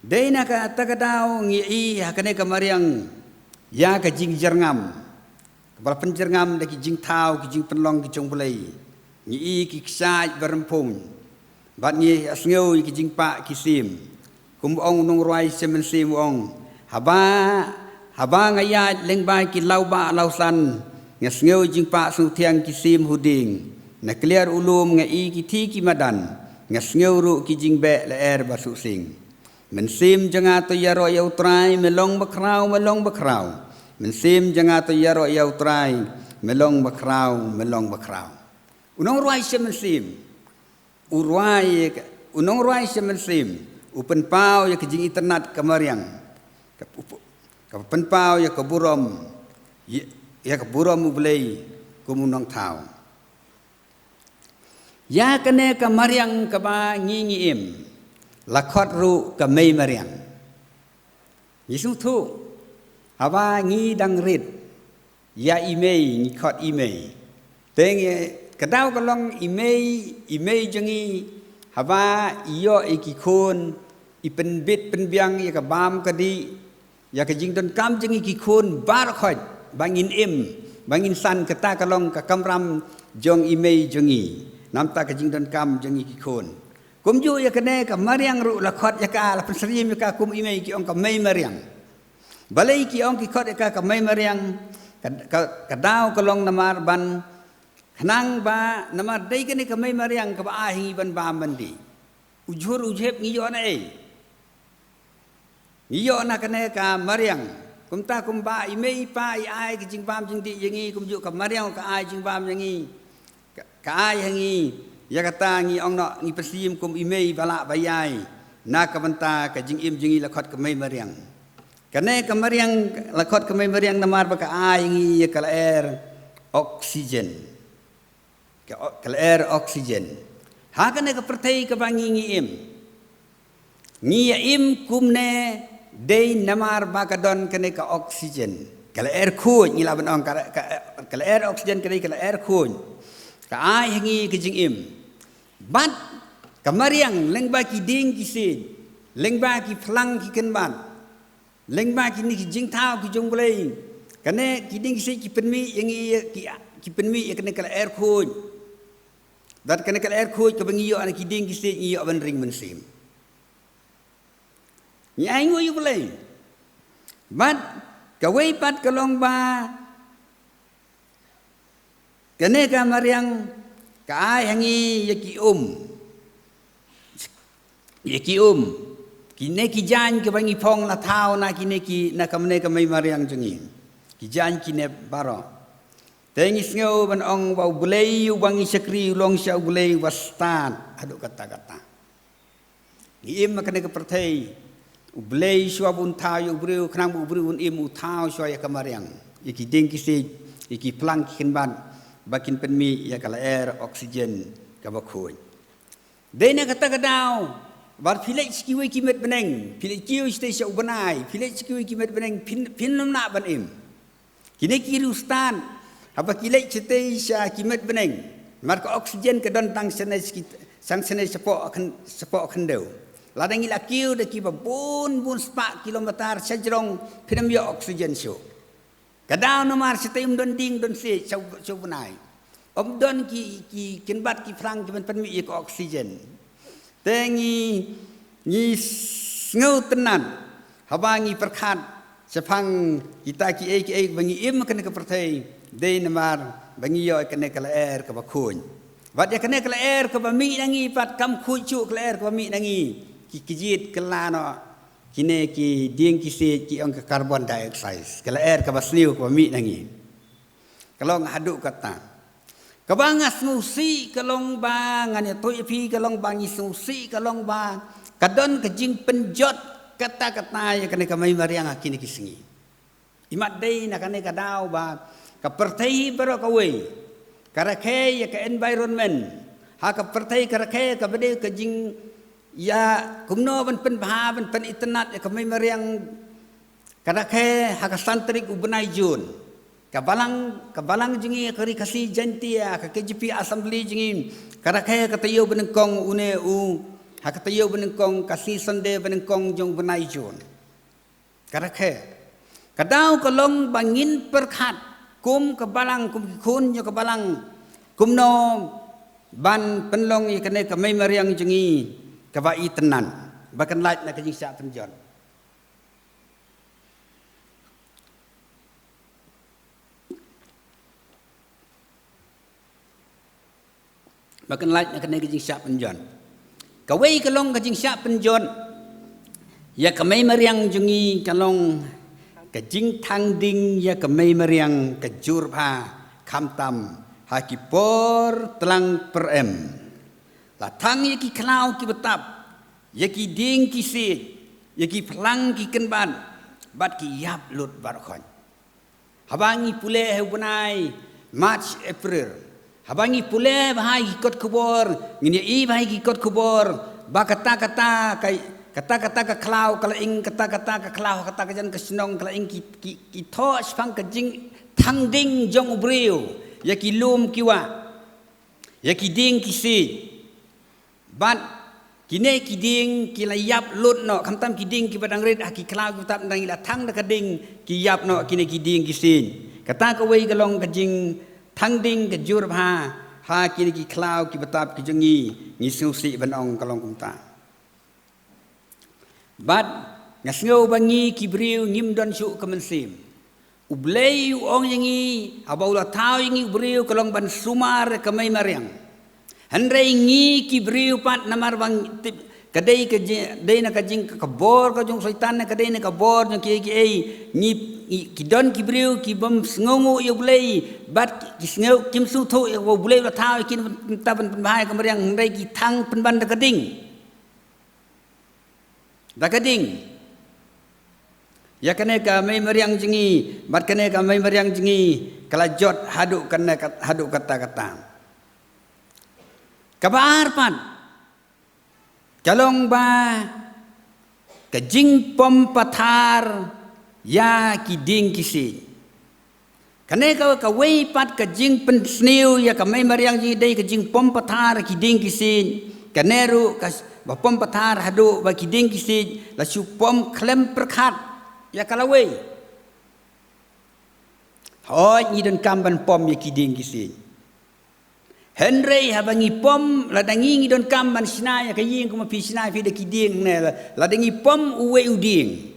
Dei na kata ka daw ngi i ha kane ka mariang ïa ka jingjyrngam ka ba la pynjyrngam da ki jingthaw, ki jingpynlong ki jong Blei. Ngi i ki kshaid ba rymphung bad ngi sngew ïa ki jingpah ki sim. Kum ong u nongrwai sha mynsiem, ong, haba, haba nga ïaid lyngba ki lawbah lawsan, nga sngew jingpah sngewthiang ki sim huding. Na kliar u lum nga i ki thi ki madan, nga sngew ruh ki jingbeh lyer ba suhsing. Mynsiem jong nga to ïaroh ïa U Trai, me long bakhraw, me long bakhraw. Mynsiem jong nga to ïaroh ïa U Trai, me long bakhraw, me long bakhraw. U nongrwai sha mynsiem, u rwai, u nongrwai sha mynsiem u pynpaw ïa ka jingitynnat ka mariang, ka, u p-, ka pynpaw ïa ka burom, ïa, ïa ka burom U Blei kum u nongthaw. Ïa kane ka mariang kaba ngi, ngi im, la khot ruh ka mei mariang. Ngi sngewthuh, haba ngi dang rit ïa i mei, ngi khot i mei. Te ngi, ka daw ka long i mei, i mei jong ngi, haba i ïoh ïa ki khun, i pynbit pynbiang ïa ka bam ka dih, ïa ka jingdonkam jong ngi ki khun baroh khoit, ba ngin im, ba ngin san, kata ka long ka kamram jong i mei jong ngi. Namar ka jingdonkam jong ngi ki khun. Kumjuh ïa kane ka mariang ruh la khot ïa ka, la pynsyriem ïa ka kum i mei, ki ong ka mei mariang. Balei ki ong ki khot ïa ka ka mei mariang? Ka, ka, ka daw ka long namar ban, khnang ba, namar dei kane ka mei mariang kaba ai ha ngi ban bam ban dih. U jhur u jhep ngi ïoh na ei? Ngi ïoh na kane ka mariang. Kumta kumba i mei i pa i ai ka jingbam jingdih ïa ngi, kumjuh ka mariang ka ai jingbam ïa ngi. Ka, ka ai ha ngi, ïa kata ngi ong noh, ngi pynsiem kum i mei ba lah ba ïai na ka bynta ka jingim jong ngi, la khot ka mei mariang. Kane ka mariang la khot ka mei mariang namar ba ka ai ha ngi ïa ka lyer oxygen. Ka o-, ka lyer oxygen. Ha kane ka pyrthei kaba ngi, ngi im, ngi ïa im kumne dei namar ba ka don kane ka oxygen. Ka lyer khuid, ngi lah ban ong ka, ka, ka lyer oxygen ka dei ka lyer khuid. Ka ai ha ngi ka jingim. Bad ka mariang, lyngba ki dieng ki siej, lyngba ki phlang ki kynbat, lyngba kine ki jingthaw ki jong Blei, kane ki dieng ki siej ki pynmih ïa ngi, ki, ki pynmih ïa kane ka lyer khuid. Bad kane ka lyer khuid kaba ngi ïoh na ki dieng ki siej, ngi ïoh ban ring mynsiem. Ngi ainguh ïa U Blei. Bad kawei pat ka long ba kane ka mariang ka ai ha ngi ïa ki um. Ïa ki um. Kine ki jaiñ kiba ngi phong la thaw na kine ki, na kane ka mei mariang jong ngi. Ki jaiñ kine baroh. Te ngi sngew ban ong ba U Blei uba ngi shakri u long sha U Blei uba stad haduh katta katta. Ngi im ha kane ka pyrthei, U Blei shuwa ba un thaw ïa u briew, khnang ba u briew un im, u thaw shuwa ïa ka mariang, ïa ki dieng ki siej, ïa ki phlang ki kynbat, ba kin pynmih ïa ka lyer oxygen kaba khuid. Dei na kata ka daw, bad phi leit sha kiwei ki met bneng, phi leit kiew shatei sha u bnai, phi leit sha kiwei ki met bneng, phin, phin ym lah ban im. Kine ki riewstad, haba ki leit shatei sha ki met bneng, namar ka oxygen ka don tang shane, shane shapoh khyn-, shapoh khyndew. Lada ngi la kiew da kiba bun bun spah kilometer shajrong, phin ym ïoh oxygen shuh. Ka daw namar shatei ym don dieng don siej sha u, sha u bnai. Ym don ki, ki kynbat ki phlang ki ban pynmih ïa ka oxygen. Te ngi, ngi Sngewtynnad haba ngi pyrkhat shaphang kita kiei kiei ba ngi im ha kane ka pyrthei, dei namar ba ngi ïoh ïa kane ka lyer kaba khuid. Bad ïa kane ka lyer kaba mih na ngi pat kam khuid shuh ka lyer kaba mih na ngi. Ki kjit kylla noh kine ki dieng ki siej, ki ong ka carbon dioxide, ka lyer kaba sniew kaba mih na ngi. Ka long haduh katta. Kaba nga sngewsih ka long ba, ngan ïathuh ïa phi, ka long ba ngi sngewsih ka long ba ka don ka jingpynjot katta katta ïa kane ka mei mariang ha kine ki sngi. Imat dei na kane ka daw ba ka pyrthei baroh kawei ka rakhe ïa ka environment. Ha ka pyrthei ka rakhe kaba dei ka jing ïa kumno ban pynbha, ban pynitynnad ïa ka mei mariang, ka rakhe ha ka san tarik u bnai Jun. Ka balang, ka balang jong ngi ka Ri Khasi Jaiñtia, ka K J P Assembly jong ngi, ka rakhe ha ka taïew banyngkong une u, ha ka taïew banyngkong, ka sngi Sunday banyngkong jong u bnai Jun. Ka rakhe. Ka daw ka long ba ngin pyrkhat kum ka balang, kum ki khun jong ka balang, kumno ban pynlong ïa kane ka mei mariang jong ngi kaba itynnad. Ba kan lait na ka jingshah pynjot. Ba kan lait na kane ka jingshah pynjot. Kawei ka long ka jingshah pynjot ïa ka mei mariang jong ngi ka long ka jingthang ding ïa ka mei mariang ka jur bha, khamtam ha ki por tlang pyrem. La thang ïa ki khlaw kiba tap, ïa ki dieng ki siej, ïa ki phlang ki kynbat, bad ki ïap lut baroh khoit. Haba ngi pule ha u bnai March, April, haba ngi pule bha ha ki kot khubor, ngin ïohi bha ha ki kot khubor ba kata kata ka, kata kata ka khlaw ka la ing, kata kata ka khlaw kata ka jan ka shnong ka la ing, ki, ki, ki thoh shaphang ka jingthang ding jong u briew ïa ki lum ki wah, ïa ki dieng ki siej. Bad kine ki dieng ki la ïap lut noh, khamtam ki dieng kiba dang rit ha ki khlaw kiba tap, dang la thang da ka ding ki ïap noh kine ki dieng ki siej. Kata kawei ka long ka jingthang ding ka jur bha ha kine ki khlaw kiba tap ki jong ngi, ngi sngewsih ban ong ka long kumta. Bad nga sngew ba ngi ki briew ngim don shuh ka mynsiem. U Blei u ong ïa ngi, haba u la thaw ïa ngi u briew ka long ban sumar ka mei mariang. Hynrei ngi ki briew pat namar ba ngi tip ka dei ka ji-, dei na ka jing ka bor ka jong Soitan, ne ka dei na ka bor jong kiei kiei. Ngi, ngi, ki don ki briew ki bym sngewnguh ïa u Blei, bad ki sngew, kim sngewthuh ïa u Blei u la thaw ïa ki ban, ban pynbha ïa ka mariang, hynrei ki thang pynban da ka ding. Da ka ding. Ïa kane ka mei mariang jong ngi, bad kane ka mei mariang jong ngi ka la jot haduh kane ka, haduh katta katta. Kaba ar pat ka long ba ka jingpom pathar ïa ki dieng ki siej. Kane ka, kawei pat ka jingpynsniew ïa ka mei mariang jong ngi dei ka jingpom pathar ki dieng ki siej. Kane ruh ka s-, ba pom pathar haduh ba ki dieng ki siej la shu pom khlem pyrkhat ïa ka lawei. Hooid, ngi donkam ban pom ïa ki dieng ki siej. Hynrei haba ngi pom, lada ngi, ngi donkam ban shna ïa ka ïing, kumba phi shna phi da ki dieng ne, la, lada ngi pom uwei u dieng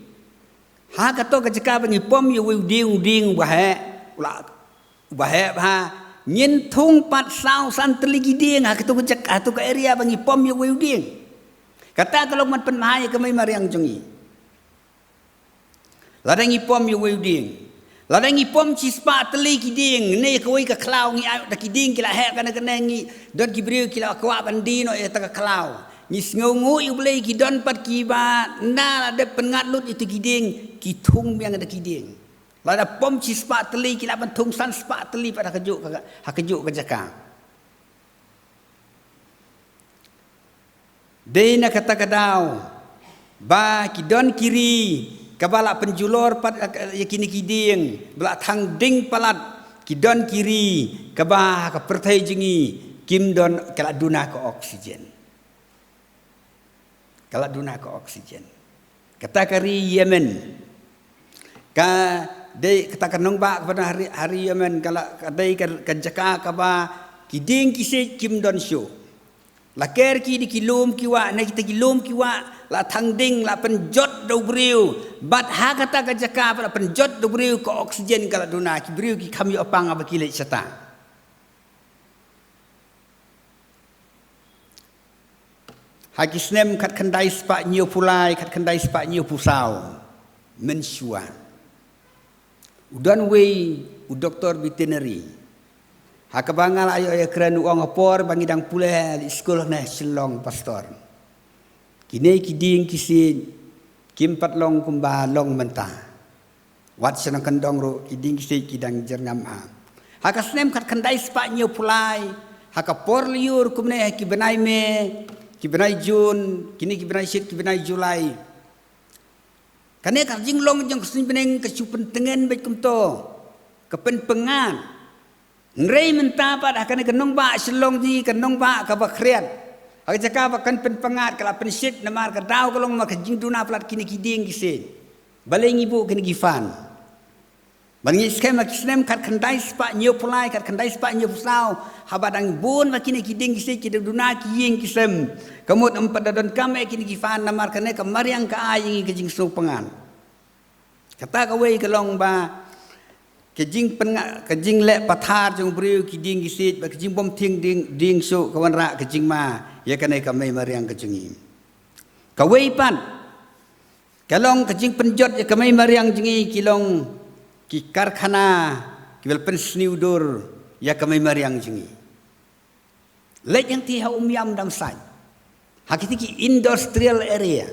ha kato ka jaka ba ngi pom ïa uwei u dieng, u dieng uba heh, u la, uba heh bha, ngin thung pat saw san tylli ki dieng ha kato ka jaka, ha kato ka area ba ngi pom ïa uwei u dieng. Kata ka long ban pynbha ïa ka mei mariang jong ngi. Lada ngi pom ïa uwei u dieng, lada ngi pom shispah tylli ki dieng, ne kawei ka khlaw ngi ai da ki dieng ki la heh kane kane, ngi don ki briew ki la kwah ban die noh ïa kata ka khlaw. Ngi sngewnguh ïa u Blei ki don pat kiba ynda la dep pynngat lut ïa kito ki dieng ki thung biang da ki dieng. Lada pom shispah tylli ki lah ban thung san spah tylli pat ha kajuh ka, ha kajuh ka jaka. Dei na kata ka daw ba ki don ki ri kaba la pynjulor pat ïa kine ki dieng ba la thang ding palat, ki don ki ri kaba ha ka pyrthei jong ngi kim don, ka la duna ka oxygen. Ka la duna ka oxygen. Kata ka ri Yemen. Ka dei kata ka nongbah kaba na ha ri, ha ri Yemen, ka la, ka dei ka, ka jaka kaba ki dieng ki siej kim don shuh. La ker ki da ki lum ki wah, ne kita ki lum ki wah La thang ding, la pynjot da u briew. Bad ha kata ka jaka ba la pynjot da u briew, ka oxygen ka la duna, ki briew ki kham ïoh pang haba ki leit shata. Ha ki snem khatkhyndai spah hynñiewphew lai, khatkhyndai spah hynñiewphew saw, mynshuwa, u don uwei u doktor veterinary ha kaba nga la ïoh ïakren, u ong, ha por ba ngi dang pule skul na Shillong, pastor, kine ki dieng ki siej kim pat long kumba long mynta. Wat sha nongkyndong ruh ki dieng ki siej ki dang jyrngam ha. Ha ka snem khatkhyndai spah hynñiewphew lai, ha ka por lyiur kumne, ha ki bnai May, ki bnai June, kine ki bnai shit, ki bnai July, kane ka jinglong jong ka suiñ bneng ka shu pyntngen beit kumto, ka pynpyngngad. Hynrei mynta pat ha kane ka nongbah Shillong jong ngi, ka nongbah kaba khriat, ha ka jaka ba kan pynpyngngad, ka la pynshit namar ka daw ka long namar ka jingduna palat kine ki dieng ki siej. Balei ngi buh kine ki fund? Ban ngi skhem ha ki snem khatkhyndai spah hynñiewphew lai, khatkhyndai spah hynñiewphew saw, haba dang bun ba kine ki dieng ki siej ki da duna ki ïing ki sem, ka mut ym pat da donkam eh kine ki fund namar kane ka mariang ka ai ïa ngi ka jingsngewpyngngad. Kata kawei ka long ba ka jingpyngngad, ka jingleh pathar jong u briew ki dieng ki siej, bad ka jingbymthiang dieng, dieng shuh, ka wanrah ka jingma ïa kane ka mei mariang ka jong ngi. Kawei pat ka long ka jingpynjot ïa ka mei mariang jong ngi, ki long ki karkhana kiba la pynsniew dur ïa ka mei mariang jong ngi. Leit hangtei ha Umiam Damsait, ha kiti ki industrial area.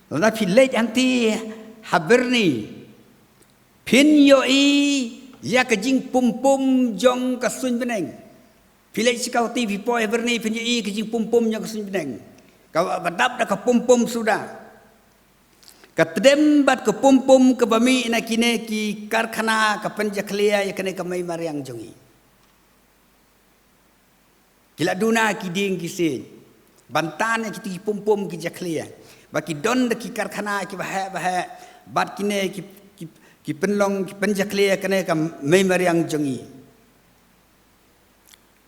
Lada phi leit hangtei ha Byrni, phin ïohi ïa ka jingpumpum jong ka suiñ bneng. Phi leit sha kawei, phi poi ha Byrni, phin ïohi ka jingpumpum jong ka suiñ bneng, kaba dap da ka pumpum suda. Ka tdem bad ka pumpum kaba mih na kine ki karkhana ka pynjakhlia ïa kane ka mei mariang jong ngi. Ki la duna ki dieng ki siej ban tan ïa kiti ki pumpum ki jakhlia, ba ki don da ki karkhana kiba heh ba heh, bad kine ki, ki, ki pynlong, ki pynjakhlia ïa kane ka mei mariang jong ngi.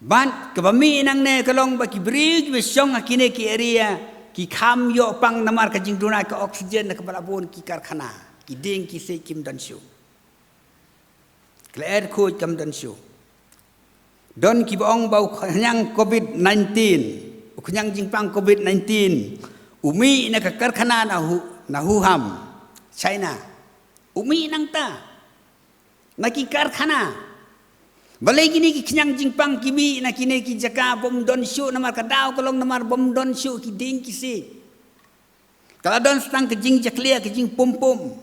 Bad kaba mih nangne ka long ba ki briew kiba shong ha kine ki area ki kham ïoh pang namar ka jingduna ka oxygen na kaba la bun ki karkhana, ki dieng ki siej kim don shuh. Ka lyer khuid kam don shuh. Don kiba ong ba u khñiang covid nineteen, u khñiang jingpang covid nineteen, u mih na ka karkhana na Hu-, na Wuhan, China. U mih nangta na ki karkhana. Balei kine ki khñiang jingpang ki mih na kine ki jaka bym don shuh, namar ka daw ka long namar bym don shuh ki dieng ki siej. Ka la don tang ka jingjakhlia, ka jingpumpum.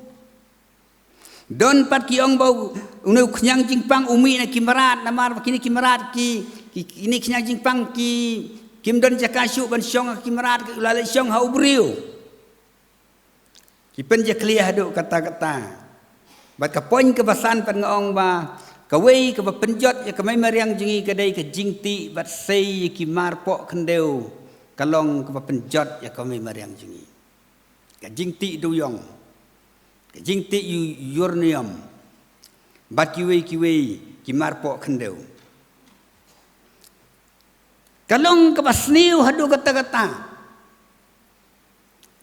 Don pat ki ong ba u, une u khñiang jingpang u mih na ki mrad, namar ba kine ki mrad ki, ki, kine khñiang jingpang ki, kim don jaka shuh ban shong ha ki mrad, ki la leit shong ha u briew. Ki pynjakhlia haduh katta katta. Bad ka point kaba san pat nga ong ba kawei kaba pynjot ïa ka mei mariang jong ngi ka dei ka jingtih bad sei ïa ki mar poh khyndew, ka long kaba pynjot ïa ka mei mariang jong ngi. Ka jingtih dewïong, ka jingtih u-, uranium, bad kiwei kiwei ki mar poh khyndew. Ka long kaba sniew haduh katta katta.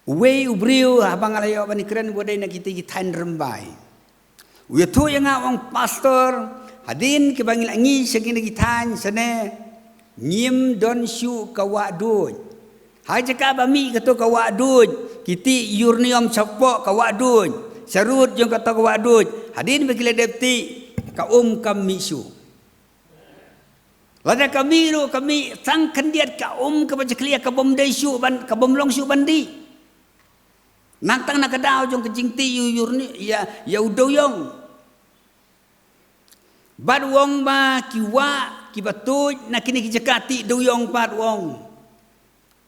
Uwei u briew haba nga la ïoh ban ïakren, u dei na kita ki thaiñ Rymbai. U ïathuh ïa nga, u ong, "Pastor, hadien kiba ngi la ngi sha kine ki thaiñ shane, ngim don shuh ka wah duid. Ha jaka ba mih kato ka wah duid, ki tih uranium shapoh ka wah duid, sharud jong kato ka wah duid. Hadien ba ki la dep tih, ka um kam mih shuh. Lada ka mih ruh, ka mih tang khyndiat, ka um kaba jakhlia, ka bym dei shuh ban, ka bym long shuh ban dih. Nangtang na ka daw jong ka jingtih ïa u urani-, ïa, ïa u dewïong." Bad u ong ba ki wah kiba tuid na kine ki jaka tih dewïong pat, u ong,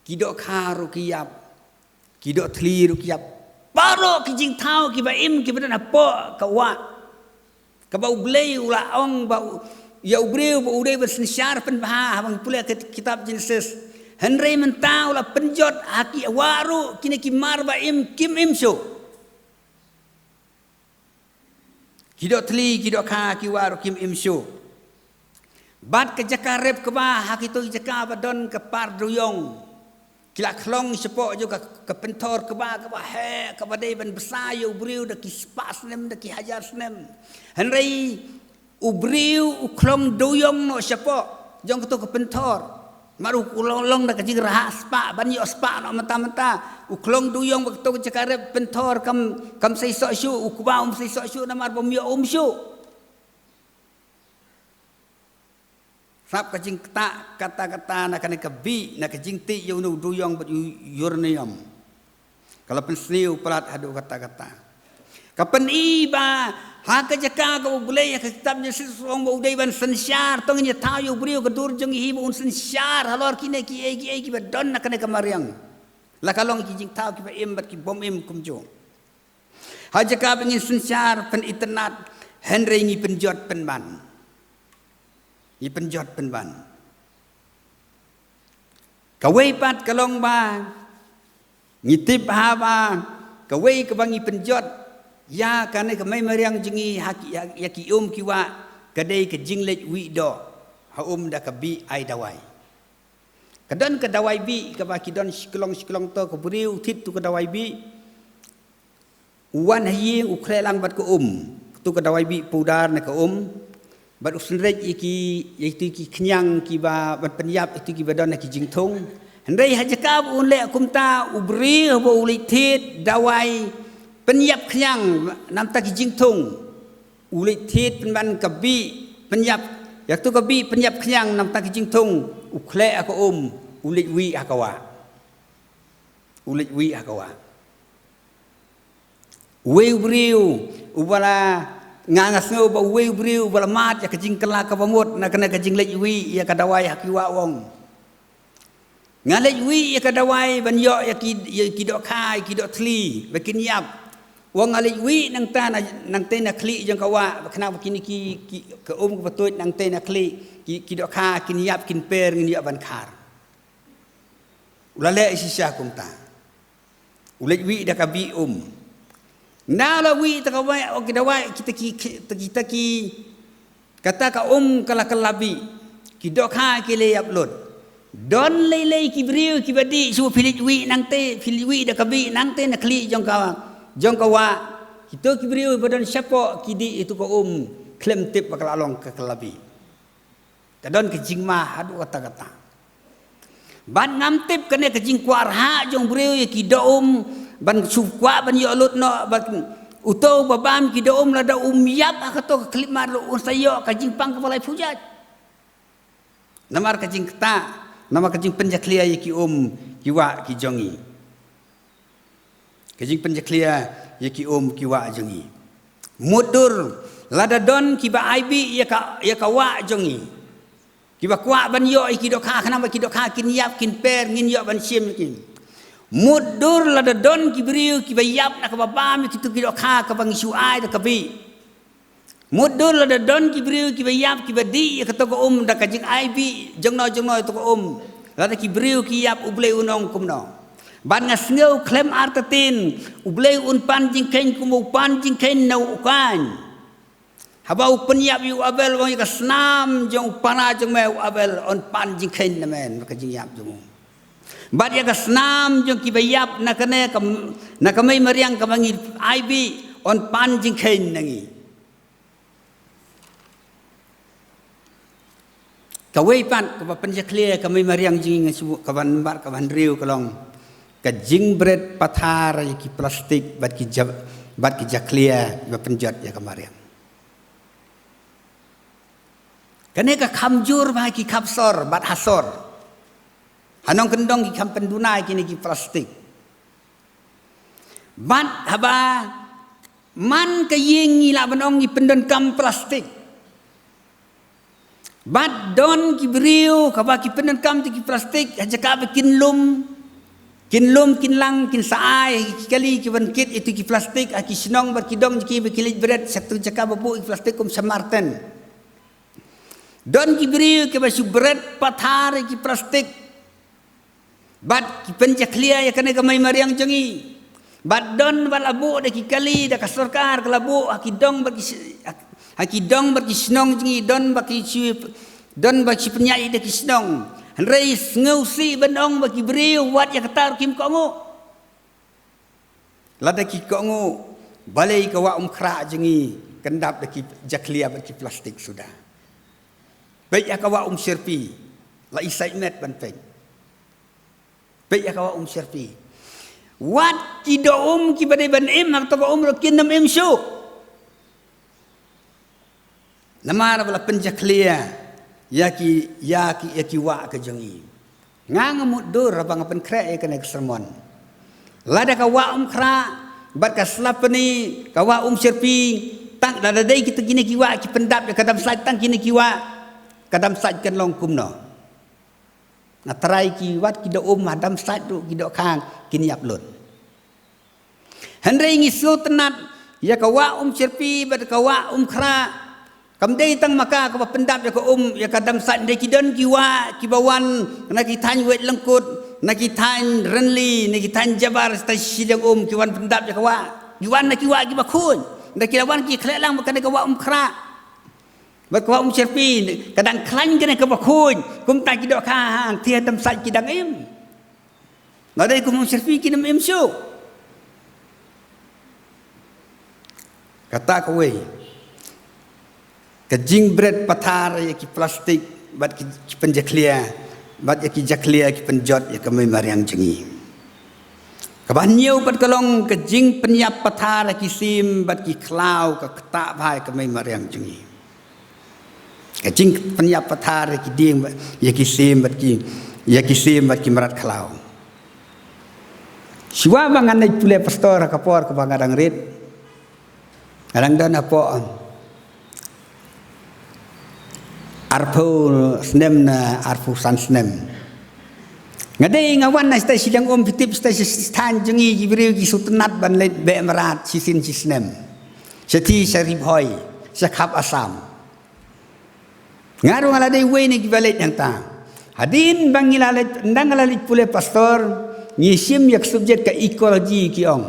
ki dohkha ruh ki ïap, ki dohthli ruh ki ïap. Baroh ki jingthaw kiba im kiba don hapoh ka wah, kaba U Blei u la ong ba u, ïa u briew ba u dei ban synshar pynbha, haba ngi pule ka kitab Genesis. Hynrei mynta u la pynjot ha ki wah ruh, kine ki mar ba im kim im shuh. Ki dohthli, ki dohkha, ki wah ruh kim im shuh. Bad ka jaka rep kaba ha kito ki jaka ba don ka par dewïong, Ki la khlong shapoh jong ka, ka pynthor kaba, kaba heh, kaba dei ban bsa ïa u briew da ki spah snem, da ki hajar snem. Hynrei u briew u khlong dewïong noh shapoh jong kato ka pynthor. Namar u long, long da ka jingrhah spah, ban ïoh spah noh mynta mynta. U khlong dewïong ba kato ka jaka rep pynthor kam, kam sei soh shuh, u kba um sei soh shuh namar bym ïoh um shuh. Sap ka jingktah katta katta na kane ka bih, na ka jingtih ïa une u dewïong bad u uranium. Ka la pynsniew palat haduh katta katta. Ka pyni ba ha ka jaka kaba U Blei ha ka kitab Genesis u ong ba u dei ban synshar, to ngin ïa thaw ïa u briew ka dur jong ngi hi ba un synshar halor kine kiei kiei kiba don na kane ka mariang. La ka long ki jingthaw kiba im bad ki bym im kumjuh. Ha jaka ba ngin synshar pynitynnad, hynrei ngi pynjot pynban. Ngi pynjot pynban. Kawei pat ka long ba ngi tip ha ba kawei kaba ngi pynjot ïa kane ka mei mariang jong ngi ha ki, ïa, ïa ki um ki wah, ka dei ka jingleit wih doh ha um da ka bih ai dawai. Ka don ka dawai bih kaba ki don shi klong shi klong, to ka briew thied tu ka dawai bih. U wan ha ïing u khleh lang bad ka um, tu ka dawai bih powder na ka um, bad u synreit ïa ki, ïa tu ki khñiang kiba, ban pynïap ïa tu kiba don ha ki jingthung. Hynrei ha jaka ba un leh kumta, u briew ba u leit thied dawai pynïap khñiang namta ki jingthung, u leit thied pynban ka bih pynïap, ïa tu ka bih pynïap khñiang namta ki jingthung, u khleh ha ka um, u leit wih ha ka wah. U leit wih ha ka wah. Uwei u briew uba la, nga, nga sngew ba uwei u briew uba la mad ïa ka jingkylla kaba mut na kane ka jingleit wih ïa ka dawai ha ki wah u ong, nga leit wih ïa ka dawai ban ïoh ïa ki, ïa ki dohkha, ïa ki dohthli ba kin ïap. U ong nga leit wih nangta na, nangtei na khlieh jong ka wah, ba khnang ba kine ki, ki, ka um kaba tuid nangtei na khlieh, ki, ki dohkha kin ïap kin per, ngin ïoh ban khar. U la leh shisha kumta. U leit wih da ka bih um. Nda la wih ta ka wai, o ki dawai, kita ki, kita ki, kata ka um ka la kylla bih. Ki dohkha ki la ïap lut. Don lei lei ki briew kiba dih shu, phi leit wih nangtei, phi leit wih da ka bih nangtei na khlieh jong ka, jong ka wah. Kito ki briew ba don shapoh ki dih ïa tu ka um khlem tip ba ka la long ka kylla bih. Ka don ka jingma haduh katta katta. Bad ngam tip kane ka jingkwah rhah jong u briew ïa ki doh um, ban shu kwah ban ïoh lut noh, bad uto uba bam ki doh um, lada um ïap ha kato ka khyllipmat ruh un sa ïoh ka jingpang kaba laiphew jait. Namar ka jingktah, namar ka jingpynjakhlia ïa ki um ki wah ki jong ngi. Ka jingpynjakhlia ïa ki um ki wah jong ngi. Mutdur, lada don kiba ai bih ïa ka, ïa ka wah jong ngi, kiba kwah ban ïoh ïa ki dohkha, khnang ba ki dohkha kin ïap kin per, ngin ïoh ban shim ïa ki. Mutdur lada don ki briew kiba ïap na kaba bam ïa kito ki dohkha kaba ngi shu ai da ka bih. Mutdur lada don ki briew kiba ïap kiba dih ïa kato ka um da ka jingai bih jongno jongno ïa kato ka um. Lada ki briew ki ïap, U Blei un ong kumno? Bad nga sngew khlem artatien U Blei un pan jingkheiñ kumba u pan jingkheiñ na u Kain. Haba u pynïap ïa u Abel, u ong ïa ka snam jong u para jong me u Abel yn pan jingkheiñ na me na ka jingïap jong u. Bad ïa ka snam jong kiba ïap na kane ka, na ka mei mariang kaba ngi ai bih, yn pan jingkheiñ na ngi. Kawei pat kaba pynjakhlia ka mei mariang jong ngi, nga shu, kaba nambar kaba hynriew ka long ka jingbret pathar ïa ki plastik bad ki ja-, bad ki jakhlia ba pynjot ïa ka mariang. Kane ka kham jur bha ha ki khap sor bad ha sor. Ha nongkyndong ki kham pynduna ïa kine ki plastik. Bad haba man ka ïing ngi lah ban ong ngi pyndonkam plastik. Bad don ki briew kaba ki pyndonkam ïa ki plastik ha jaka ba kin lum, kin lum kin lang, kin sa ai ha ki kali kiban kit ïa tu ki plastik ha ki shnong bad ki dong jong ki ba ki leit bret sha tu jaka ba buh ïa ki plastik kum sha Marten. Don ki briew kiba shu bret pathar ïa ki plastik. Bad ki pynjakhlia ïa kane ka mei mariang jong ngi. Bad don ba la buh da ki kali, da ka sorkar ka la buh ha ki dong bad ki s-, ha ki dong bad ki shnong jong ngi, don ba ki shu, don ba ki pynïaid da ki shnong. Hynrei sngewsih ban ong ba ki briew wat ïa kata ruh kim kohnguh. Lada ki kohnguh, balei ka Wah Umkhrah jong ngi kan dap da ki jakhlia bad ki plastik suda. Peit ïa ka Wah Umshyrpi, la i sait met ban peit. Peit ïa ka Wah Umshyrpi. Wat ki doh um kiba dei ban im ha kato ka um ruh kin nym im shuh. Namar ba la pynjakhlia ïa ki, ïa ki, ïa ki wah ka jong ngi. Nga nga mutdur haba nga pynkhreh ïa kane ka sermon. Lada ka Wah Umkhrah bad ka Slapani, ka Wah Umshyrpi, tang lada dei kita kine ki wah ki pyndap ïa ka Dam Sait, tang kine ki wah, ka Dam Sait kan long kumno? Nga trai ki wat ki doh um ha Dam Sait ruh ki dohkha kin ïap lut. Hynrei ngi sngewtynnat ïa ka Wah Umshyrpi bad ka Wah Umkhrah. Kam dei tang ma ka kaba pyndap ïa ka um, ïa ka Dam Sait, hynrei ki don ki wah kiba wan na ki thaiñ Wait Lyngkut, na ki thaiñ Rynli, na ki thaiñ Jabar, sa shiliang um ki wan pyndap ïa ka wah. Ki wan na ki wah kiba khuid. Hynrei ki la wan ki khleh lang bad kane ka Wah Umkhrah. Bad ka Wah Umshyrpi, ka dang khlaiñ kane kaba khuid, kumta ki dohkha hangtei ha Dam Sait ki dang im. Lada dei kum Umshyrpi kin nym im shuh. Kata kawei. Ka jingbret pathar ïa ki plastik, bad ki, ki pynjakhlia, bad ïa ki jakhlia ki pynjot ïa ka mei mariang jong ngi. Kaba hynñiew pat ka long ka jingpynïap pathar ïa ki sim bad ki khlaw, ka ktah bha ïa ka mei mariang jong ngi. Ka jingpynïap pathar ïa ki dieng, ïa ki sim bad ki, ïa ki sim bad ki mrad khlaw. Shuwa ba ngan leit pule pastor ha ka por kaba nga dang rit, nga dang don hapoh arphew snem ne arphew san snem. Nga dei nga wan na shatei shiliang um, phi tip shatei shi thaiñ jong ngi ki briew ki sngewtynnat ban leit beh mrad shisien shi snem. Shathie sha Ri Bhoi, sha khap Assam. Nga ruh nga la dei uwei na kiba leit hangta. Hadien ba ngi la leit, ynda nga la leit pule pastor, ngi shim ïa ka subject ka ecology ki ong.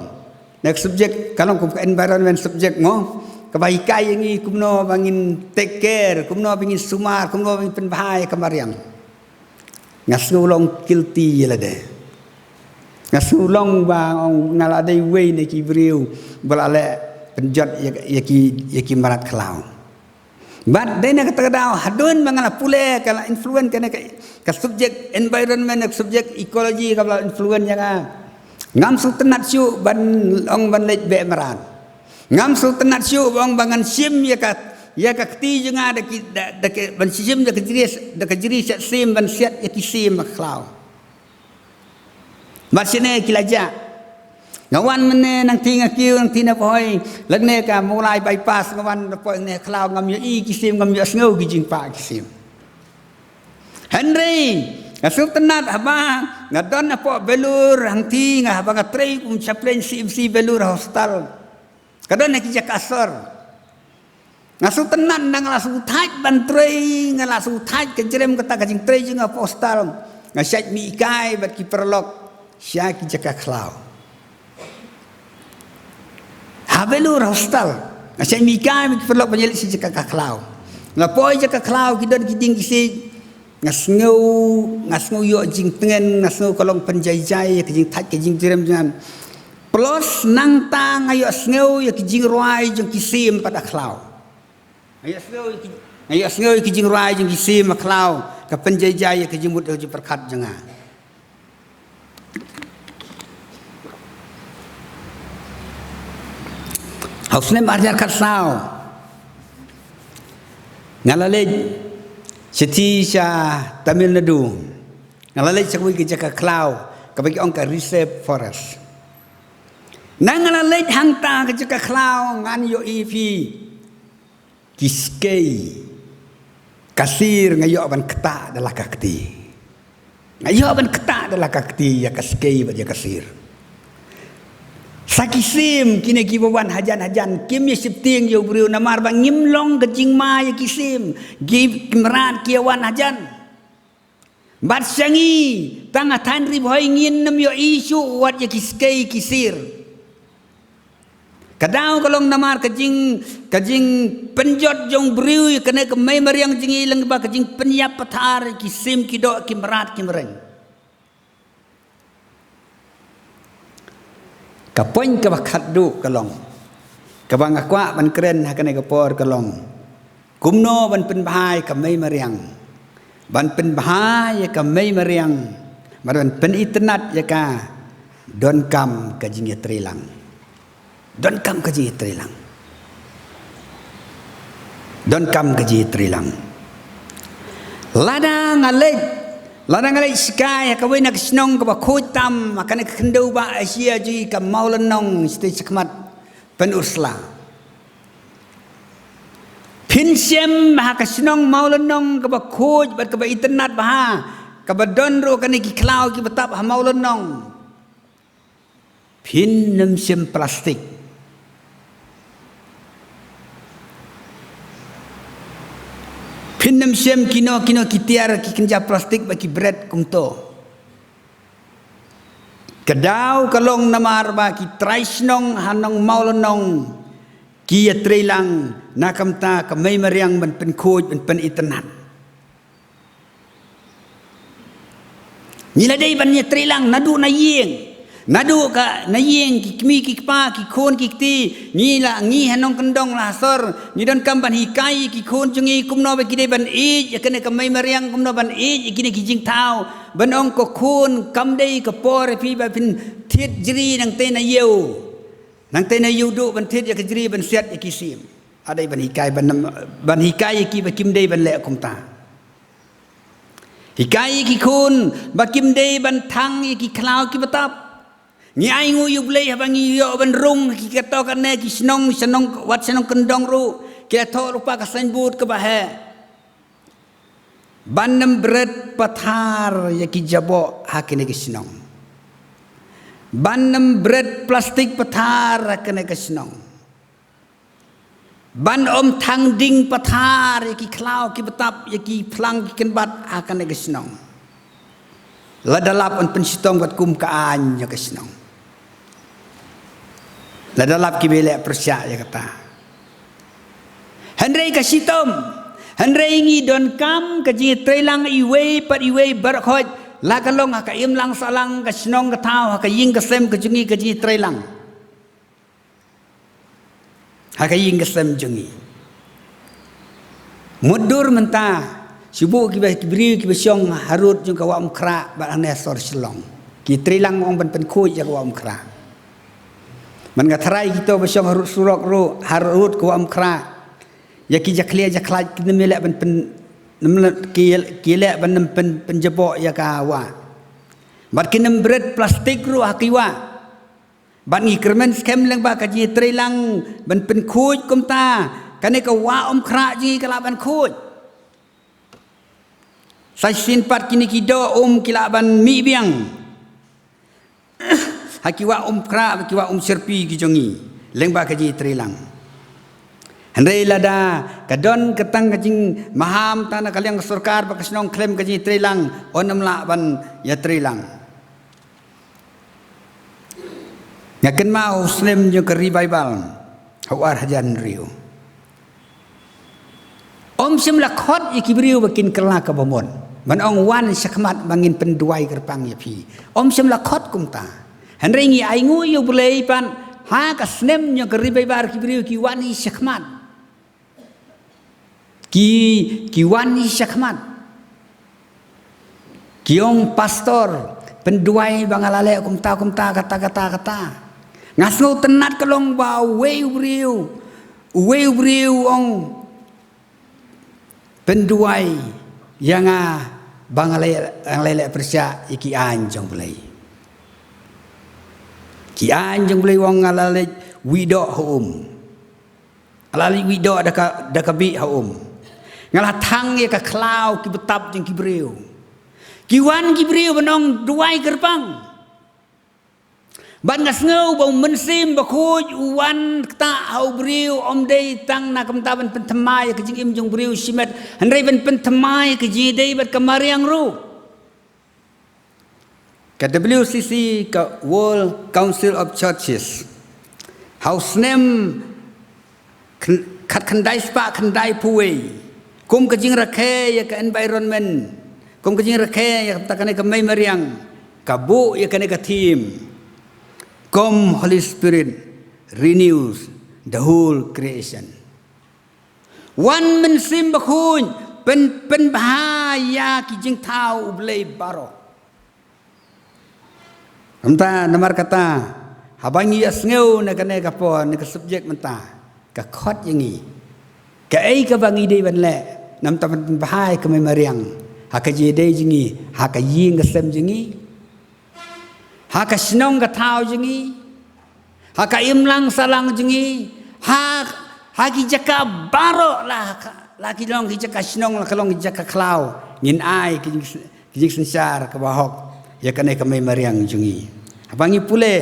Na ka subject ka long kum ka environment subject mo, kaba hikai ïa ngi kumno ba ngin take care, kumno ba ngin sumar, kumno ba ngin pynbha ïa ka mariang. Nga sngew long guilty ïa lade. Nga sngew long ba ong nga la dei uwei na ki briew ba la leh pynjot ïa, ïa ki, ïa ki mrad khlaw. Bad dei na kata ka daw, hadien ba nga la pule, ka la influence kane ka, ka subject environment, ka subject ecology, kaba la influence ïa nga. Ngam sngewtynnat shuh ban ong ban leit beh mrad. Ngam sngewtynnat shuh ba ong ba ngan shim ïa ka, ïa ka kti jong nga da ki, da, da ki, ban shim da ka jri, da ka jri siat sim ban siat ïa ki sim ha khlaw. Bad shane ki la jah. Nga wan mynne nangtei nga kiew nangtei na Bhoi, lane ka Mawlai bypass, nga wan na poi ne khlaw, ngam ïohi ki sim, ngam ïohsngew ki jingpah ki sim. Hynrei nga sngewtynnat haba nga don hapoh Belur, hangtei nga haba nga trei kum chaplain C M C Belur Hostel. Ka don ha ki jaka sor. Nga sngewtynnat, nga la sngewthait ban trei, nga la sngewthait ka jrem kata ka jingtrei jong nga hapoh hostel. Nga shait mih kai bad ki paralok sha ki jaka khlaw. Ha Belur Hostel. Nga shait mih kai bad ki paralok ban ïaleit sha jaka khlaw. Nga poi jaka khlaw, ki don ki dieng ki siej. Nga sngew, nga sngew ïoh jingtngen, nga sngew ka long pynjaijai ïa ka jingthait ka jingjrem jong nga. Plus nangta nga ïohsngew ïa ki jingrwai jong ki sim pat ha khlaw. Nga ïohsngew ïa ki, nga ïohsngew ïa ki jingrwai jong ki sim ha khlaw, ka pynjaijai ïa ka jingmut ka jingpyrkhat jong nga. Ha u snem arhajar khatsaw, nga la leit shathie sha Tamil Nadu. Nga la leit sha kawei ka jaka khlaw kaba ki ong ka reserve forest. Nang nga la leit hangta ka jaka khlaw, ngan ïohi phi, ki skei, ka sir nga ïoh ban ktah da la ka kti. Nga ïoh ban ktah da la ka kti ïa ka skei bad ïa ka sir. Sa ki sim, kine kiba wan hajan hajan, kim ïa sheptieng ïa u briew namar ba ngim long ka jingma ïa ki sim, ki mrad ki ïa wan hajan. Bad sha ngi, tang ha thaiñ Ri Bhoi ngin nym ïohi shuh wat ïa ki skei ki sir. Ka daw ka long namar ka jing, ka jingpynjot jong u briew ïa kane ka mei mariang jong ngi lyngba ka jingpynïap pathar ki sim ki doh ki mrad ki mreng. Ka point kaba khatduh ka long, kaba nga kwah ban kren ha kane ka por ka long, kumno ban pynbha ïa ka mei mariang? Ban pynbha ïa ka mei mariang, ban, ban pynitynnad ïa ka, donkam ka jingïatreilang. Donkam ka jingïatreilang. Donkam ka jingïatreilang. Lada nga leit, lada nga leit sha ka, ïa kawei na ka shnong kaba khuid tam ha kane ka khyndew ba Asia jong ngi, ka Mawlynnong, shatei shakhmat Pynursla. Phin shem ha ka shnong Mawlynnong kaba khuid bad kaba itynnad bha, kaba don ruh kane ki khlaw kiba tap ha Mawlynnong. Phin nym shem plastik. Phin nym shem kino kino ki tiar ki kynja plastik bad ki bret kumto. Ka daw ka long namar ba ki trai shnong ha nong Mawlynnong ki ïatreilang na ka bynta ka mei mariang ban pynkhuid ban pynitynnad. Ngi la dei ban ïatreilang naduh na ïing. Naduh ka na ïing, ki kmie ki kpa, ki khun ki kti, ngi la, ngi ha nongkyndong la ha sor, ngi donkam ban hikai ïa ki khun jong ngi kumno ba ki dei ban ïeit ïa kane ka mei mariang, kumno ban ïeit ïa kine ki jingthaw. Ban ong ko khun, kam dei ka por ïa phi ba phin thied jri nangtei na ïew. Nangtei na ïew duh ban thied ïa ka jri ban siat ïa ki sim. Ha dei ban hikai ban, ban hikai ïa ki ba kim dei ban leh kumta. Hikai ïa ki khun ba kim dei ban thang ïa ki khlaw kiba tap. Ngi ainguh ïa U Blei haba ngi ïoh ban rung ha ki katto katne ki shnong, shnong, wat shnong kyndong ruh, ki la thoh lypa ka signboard kaba heh. Ban nym bret pathar ïa ki jaboh ha kine ki shnong. Ban nym bret plastik pathar ha kine ki shnong. Ban ym thang ding pathar ïa ki khlaw kiba tap, ïa ki phlang ki kynbat ha kane ka shnong. Lada lap yn pynshitom katkum ka aiñ ïa ka shnong. Lada lap ki ba leh pyrshah ïa kata. Hynrei ka shitom, hynrei ngi donkam ka jingïatreilang iwei pat iwei baroh khoit, la ka long ha ka imlang sahlang, ka shnong ka thaw, ha ka ïing ka sem ka jong ngi ka jingïatreilang. Ha ka ïing ka sem jong ngi. Mutdur mynta, shu buh kiba, ki briew kiba shong harud jong ka Wah Umkhrah bad hangne sor Shillong. Ki treilang ong ban pynkhuid ïa ka Wah Umkhrah. Man ka tharai kito ba shong harud surok ruh, harud ka Wah Umkhrah. Ïa ki jakhlia jakhlait kim leh ban pyn, ki, ki leh ban pyn, pynjaboh ïa ka wah. Bad kim bret plastik ruh ha ki wah. Bad ngi kyrmen skhem lyngba ka jingïatreilang ban pynkhuid kumta, kane ka Wah Umkhrah jong ngi ka lah ban khuid. Sa shisien pat kine ki doh um ki lah ban mih biang ha ki Wah Umkhrah, ki Wah Umsyrpi ki jong ngi, lyngba ka jingïatreilang. Hynrei lada ka don katang ka jingmaham tang na ka liang ka sorkar bad ka shnong khlem ka jingïatreilang, yn ym lah ban ïatreilang. Nga kynmaw u snem jong ka revival ha u ar hajar hynriew. Ym shym la khot ïa ki briew ba kin kylla kaba mut ban ong wan shakhmat ba ngin pynduwai kyrpang ïa phi. Ym shym la khot kumta. Hynrei ngi ainguh ïa U Blei pat ha ka snem jong ka revival ki briew ki wan hi shakhmat. Ki, ki wan hi shakhmat. Ki ong pastor, pynduwai ba nga la leh kumta kumta kata kata kata. Nga sngewtynnat ka long ba uwei u briew, uwei u briew u ong pynduwai ïa nga ba nga la, nga la leh pyrshah ïa ki aiñ jong U Blei. Ki aiñ jong U Blei, u ong nga la leit widoh ha um. Nga la leit widoh da ka, da ka bih ha um. Nga la thang ïa ka khlaw kiba tap jong ki briew. Ki wan ki briew ban ong duwai kyrpang. Bad nga sngew ba U Mynsiem Bakhuid u wan ktah ha u briew ym dei tang na ka bynta ban pynthymmai ïa ka jingim jong u briew shimet, hynrei ban pynthymmai ïa ka jingïadei bad ka mariang ruh. Ka W C C, ka World Council of Churches, Ha u snem khyndai spah khyndai phew wei, kum ka jingrakhe ïa ka environment, kum ka jingrakhe ïa kata kane ka mei mariang, ka buh ïa kane ka theme, kum Holy Spirit renews the whole creation. Wan Mynsiem Bakhuid, pyn, pynbha ïa ki jingthaw U Blei baroh. Kumta namar kata, haba ngi ïa sngew na kane ka por, na ka subject mynta, ka khot ïa ngi. Kaei kaba ngi dei ban leh, namar ban pynbha ïa ka mei mariang ha ka jingïadei jong ngi, ha ka ïing ka sem jong ngi, ha ka shnong ka thaw jong ngi, ha ka imlang sahlang jong ngi, ha, ha ki jaka baroh, la ka, la ki long ki jaka shnong, la ka long ki jaka khlaw, ngin ai ki jing, ki jingsynshar kaba hok ïa kane ka mei mariang jong ngi. Haba ngi pule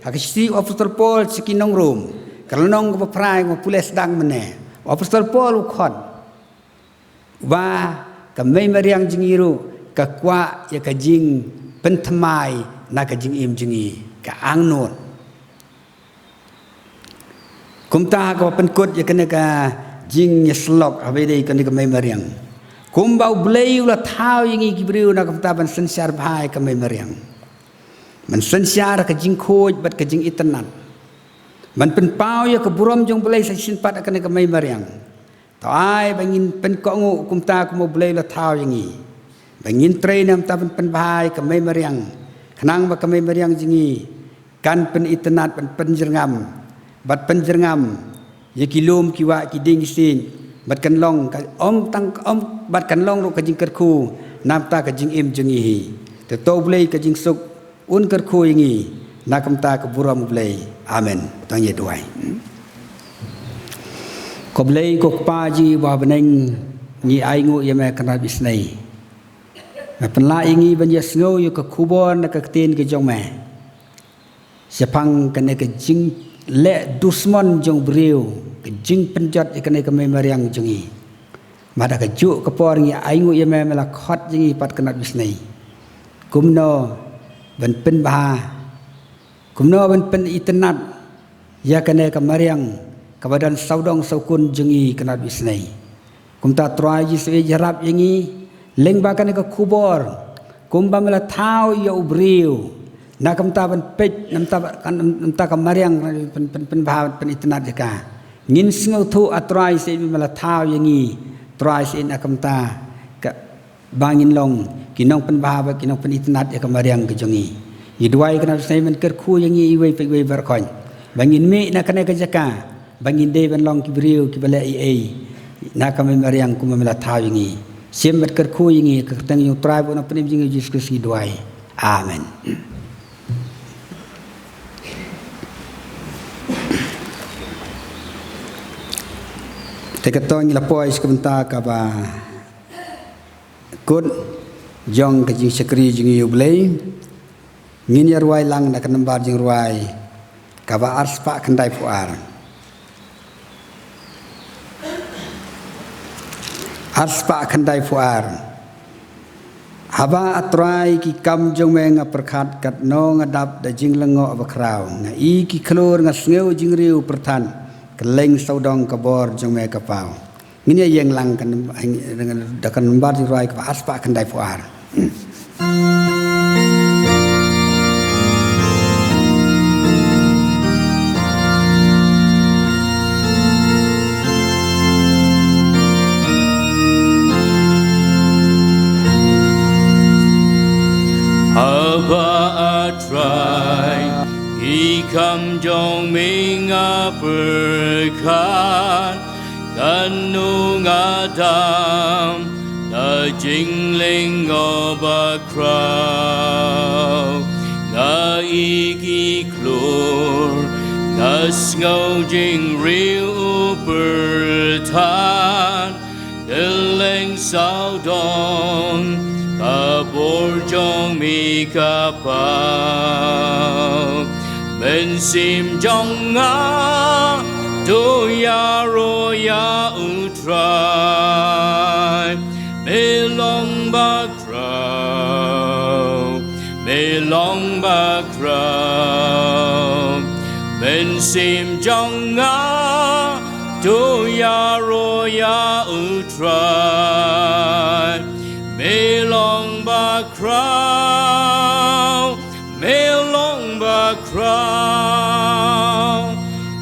ha ka shithi u Apostol Paul sha ki nong Rom, ka lynnong kaba phra, ngi pule sdang mynne. U Apostol Paul u khot ba ka mei mariang jong ngi ruh ka kwah ïa ka jingpynthymmai na ka jingim jong ngi, ka angnud. Kumta ha kaba pynkut ïa kane ka jingïasyllok, haba ïadei kane ka mei mariang, kumba U Blei u la thaw ïa ngi ki briew, na kumta ban synshar bha ïa ka mei mariang, ban synshar ka jingkhuid bad ka jingitynnad, ban pynpaw ïa ka burom jong U Blei sa shisien pat ha kane ka mei mariang. To ai ba ngin pynkohnguh kumta kum U Blei u la thaw ïa ngi, ba ngin trei na bynta ban pynbha ïa ka mei mariang, khnang ba ka mei mariang jong ngi kan pynitynnad, ban pynjyrngam, bad pynjyrngam ïa ki lum ki wah, ki dieng ki siej, bad kan long ka ym tang ka ym, bad kan long ruh ka jingkyrkhu na bynta ka jingim jong ngi hi. Te to U Blei ka jingsuk un kyrkhu ïa ngi na ka bynta ka burom U Blei. Amen. To ngin ïa duwai. Ko Blei ko Kpa jong ngi ba ha bneng, ngi ainguh ïa me kane ka sngi. Me pynlah ïa ngi ban ïa sngew ïa ka khubor na ka ktien ka jong me shaphang kane ka jingleh dusmon jong u briew, ka jingpynjot ïa kane ka mei mariang jong ngi. Bad ha kajuh ka por ngi ainguh ïa me, me la khot ïa ngi pat kane ka sngi kumno ban pynbha, kumno ban pynitynnad ïa kane ka mariang kaba don sawdong sawkun jong ngi kane ka sngi. Kumta Trai Jisu, ïarap ïa ngi lyngba kane ka khubor, kumba me la thaw ïa u briew na ka bynta ban peit na ka bynta, na ka bynta ka mariang, pyn, pyn, pynbha, pynitynnad ïa ka. Ngin sngewthuh, ah Trai, shisien me la thaw ïa ngi, Trai, shisien na ka bynta ka ba ngin long ki nongpynbha bad ki nongpynitynnad ïa ka mariang ka jong ngi. Ngi duwai kane ka sngi men kyrkhu ïa ngi iwei pa iwei baroh, ba ngin mih na kane ka jaka, ba ngin dei ban long ki briew kiba leh ei ei na ka mei mariang kumba me la thaw ïa ngi. Shim bad kyrkhu ïa ngi, ha ka kyrteng jong u Trai bad u Nongpynim jong ngi Jisu Khrist ngi duwai. Amen. Te kato ngi la poi sha ka bynta kaba kut jong ka jingshakri jong ngi ïa u Blei. Ngin ïa rwai lang na ka nambar jingrwai kaba arspah khyndai phew ar. Arspah khyndai phew ar. Haba, ah Trai, ki kam jong me nga pyrkhat, katno nga dap da jinglyngngoh bakhraw. Nga i ki khlur, nga sngew jingriew pyrthat, kylleng sawdong ka bor jong me ka paw. Ngin ïa ïeng lang kan, da ka nambar jingrwai kaba arspah khyndai phew ar. Haba, ah Trai, ki kam jong me nga pyrkhat, katno nga dap da jinglyngngoh bakhraw. Nga i ki khlur, nga sngew jingriew pyrthat, kylleng sawdong ka bor jong me ka paw. Mynsiem jong nga to ïaroh ïa u Trai. Me long bakhraw, me long bakhraw. Mynsiem jong nga, to ïaroh ïa U Trai. Me long bakhraw, me long bakhraw.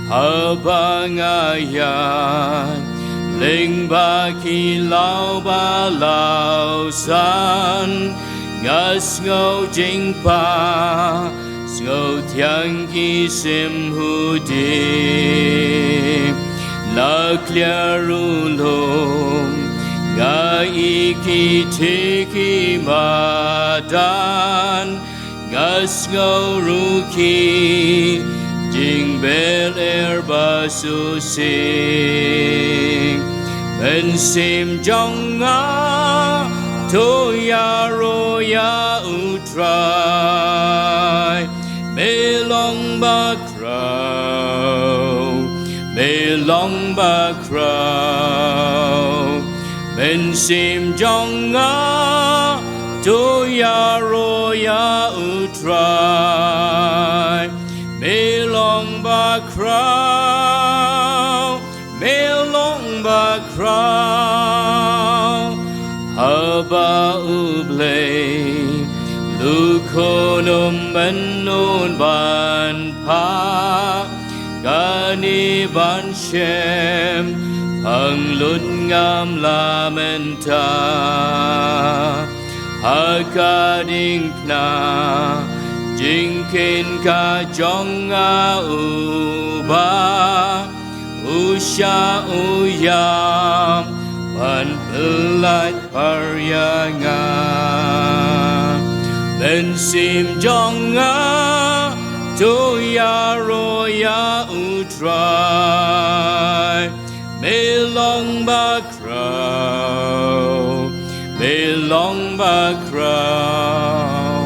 Haba nga ïaid lyngba ki law ba law san, nga sngew jingpang, sngew thiang ki shymhudih. Na khlieh u lum nga ïohi ki thik ki madan, nga sngew ruh ki jingbeh er ba shisien. Mynsiem jong nga, to ïaroh ïa U Trai. Me long bakhraw, me long bakhraw. Mynsiem jong nga, to ïaroh ïa U Trai. Me long bakhraw, me long bakhraw. Haba U Blei, u khun um, mynno ban phah kane ban shem, pang lut ngam la mynta. Ha ka diengphna jingkheiñ ka jong nga, U Bah, u shah u ïam ban pyllait par ïa nga. Mynsiem jong nga, to ïaroh ïa U Trai. Me long bakhraw, me long bakhraw.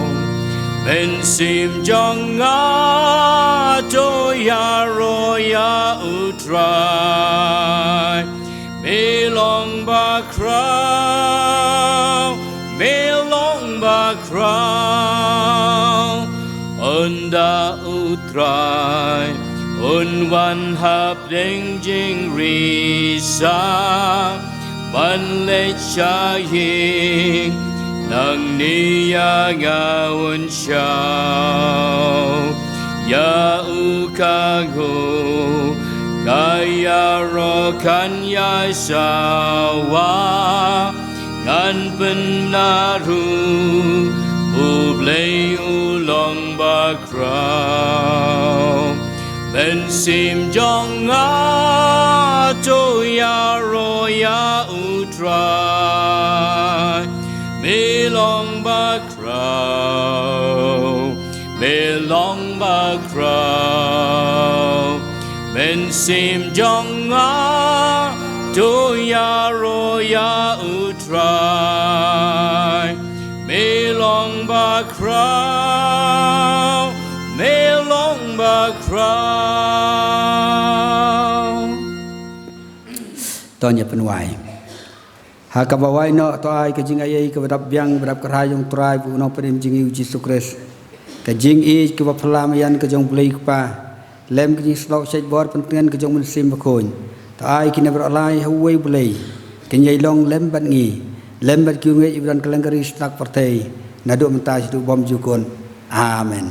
Mynsiem jong nga, to ïaroh ïa U Trai. Me long bakhraw, me long bakhraw. Ynda U Trai un wan hapdeng jingri sha, ban leit sha ïing, nangne ïa nga un shaw. Ïa u ka nguh, ka ïaroh kan ïai sawa. Ngan pynbna ruh, U Blei u long bakhraw. Mynsiem jong nga, to ïaroh ïa U Trai. Me long bakhraw, me long bakhraw. Mynsiem jong nga, to ïaroh ïa U Trai. Me long bakhraw, me long bakhraw. To ngin ïa pynwai. Ha kaba wai noh, to ai ka jingai ei kaba dap biang, ba dap kyrhai jong U Trai bad U Nongpynim jong ngi U Jisu Khrist, ka jingïeit kaba phylla maïan ka jong U Blei Kpa, lem ka jingshlur shait bor pyntngen ka jong U Mynsiem Bakhuid, to ai kine baroh lai ha uwei U Blei, kin ïai long lem bad ngi, lem bad kiwei kiba don kylleng ka ri sha ka pyrthei, naduh mynta shaduh bymjukut. Amen.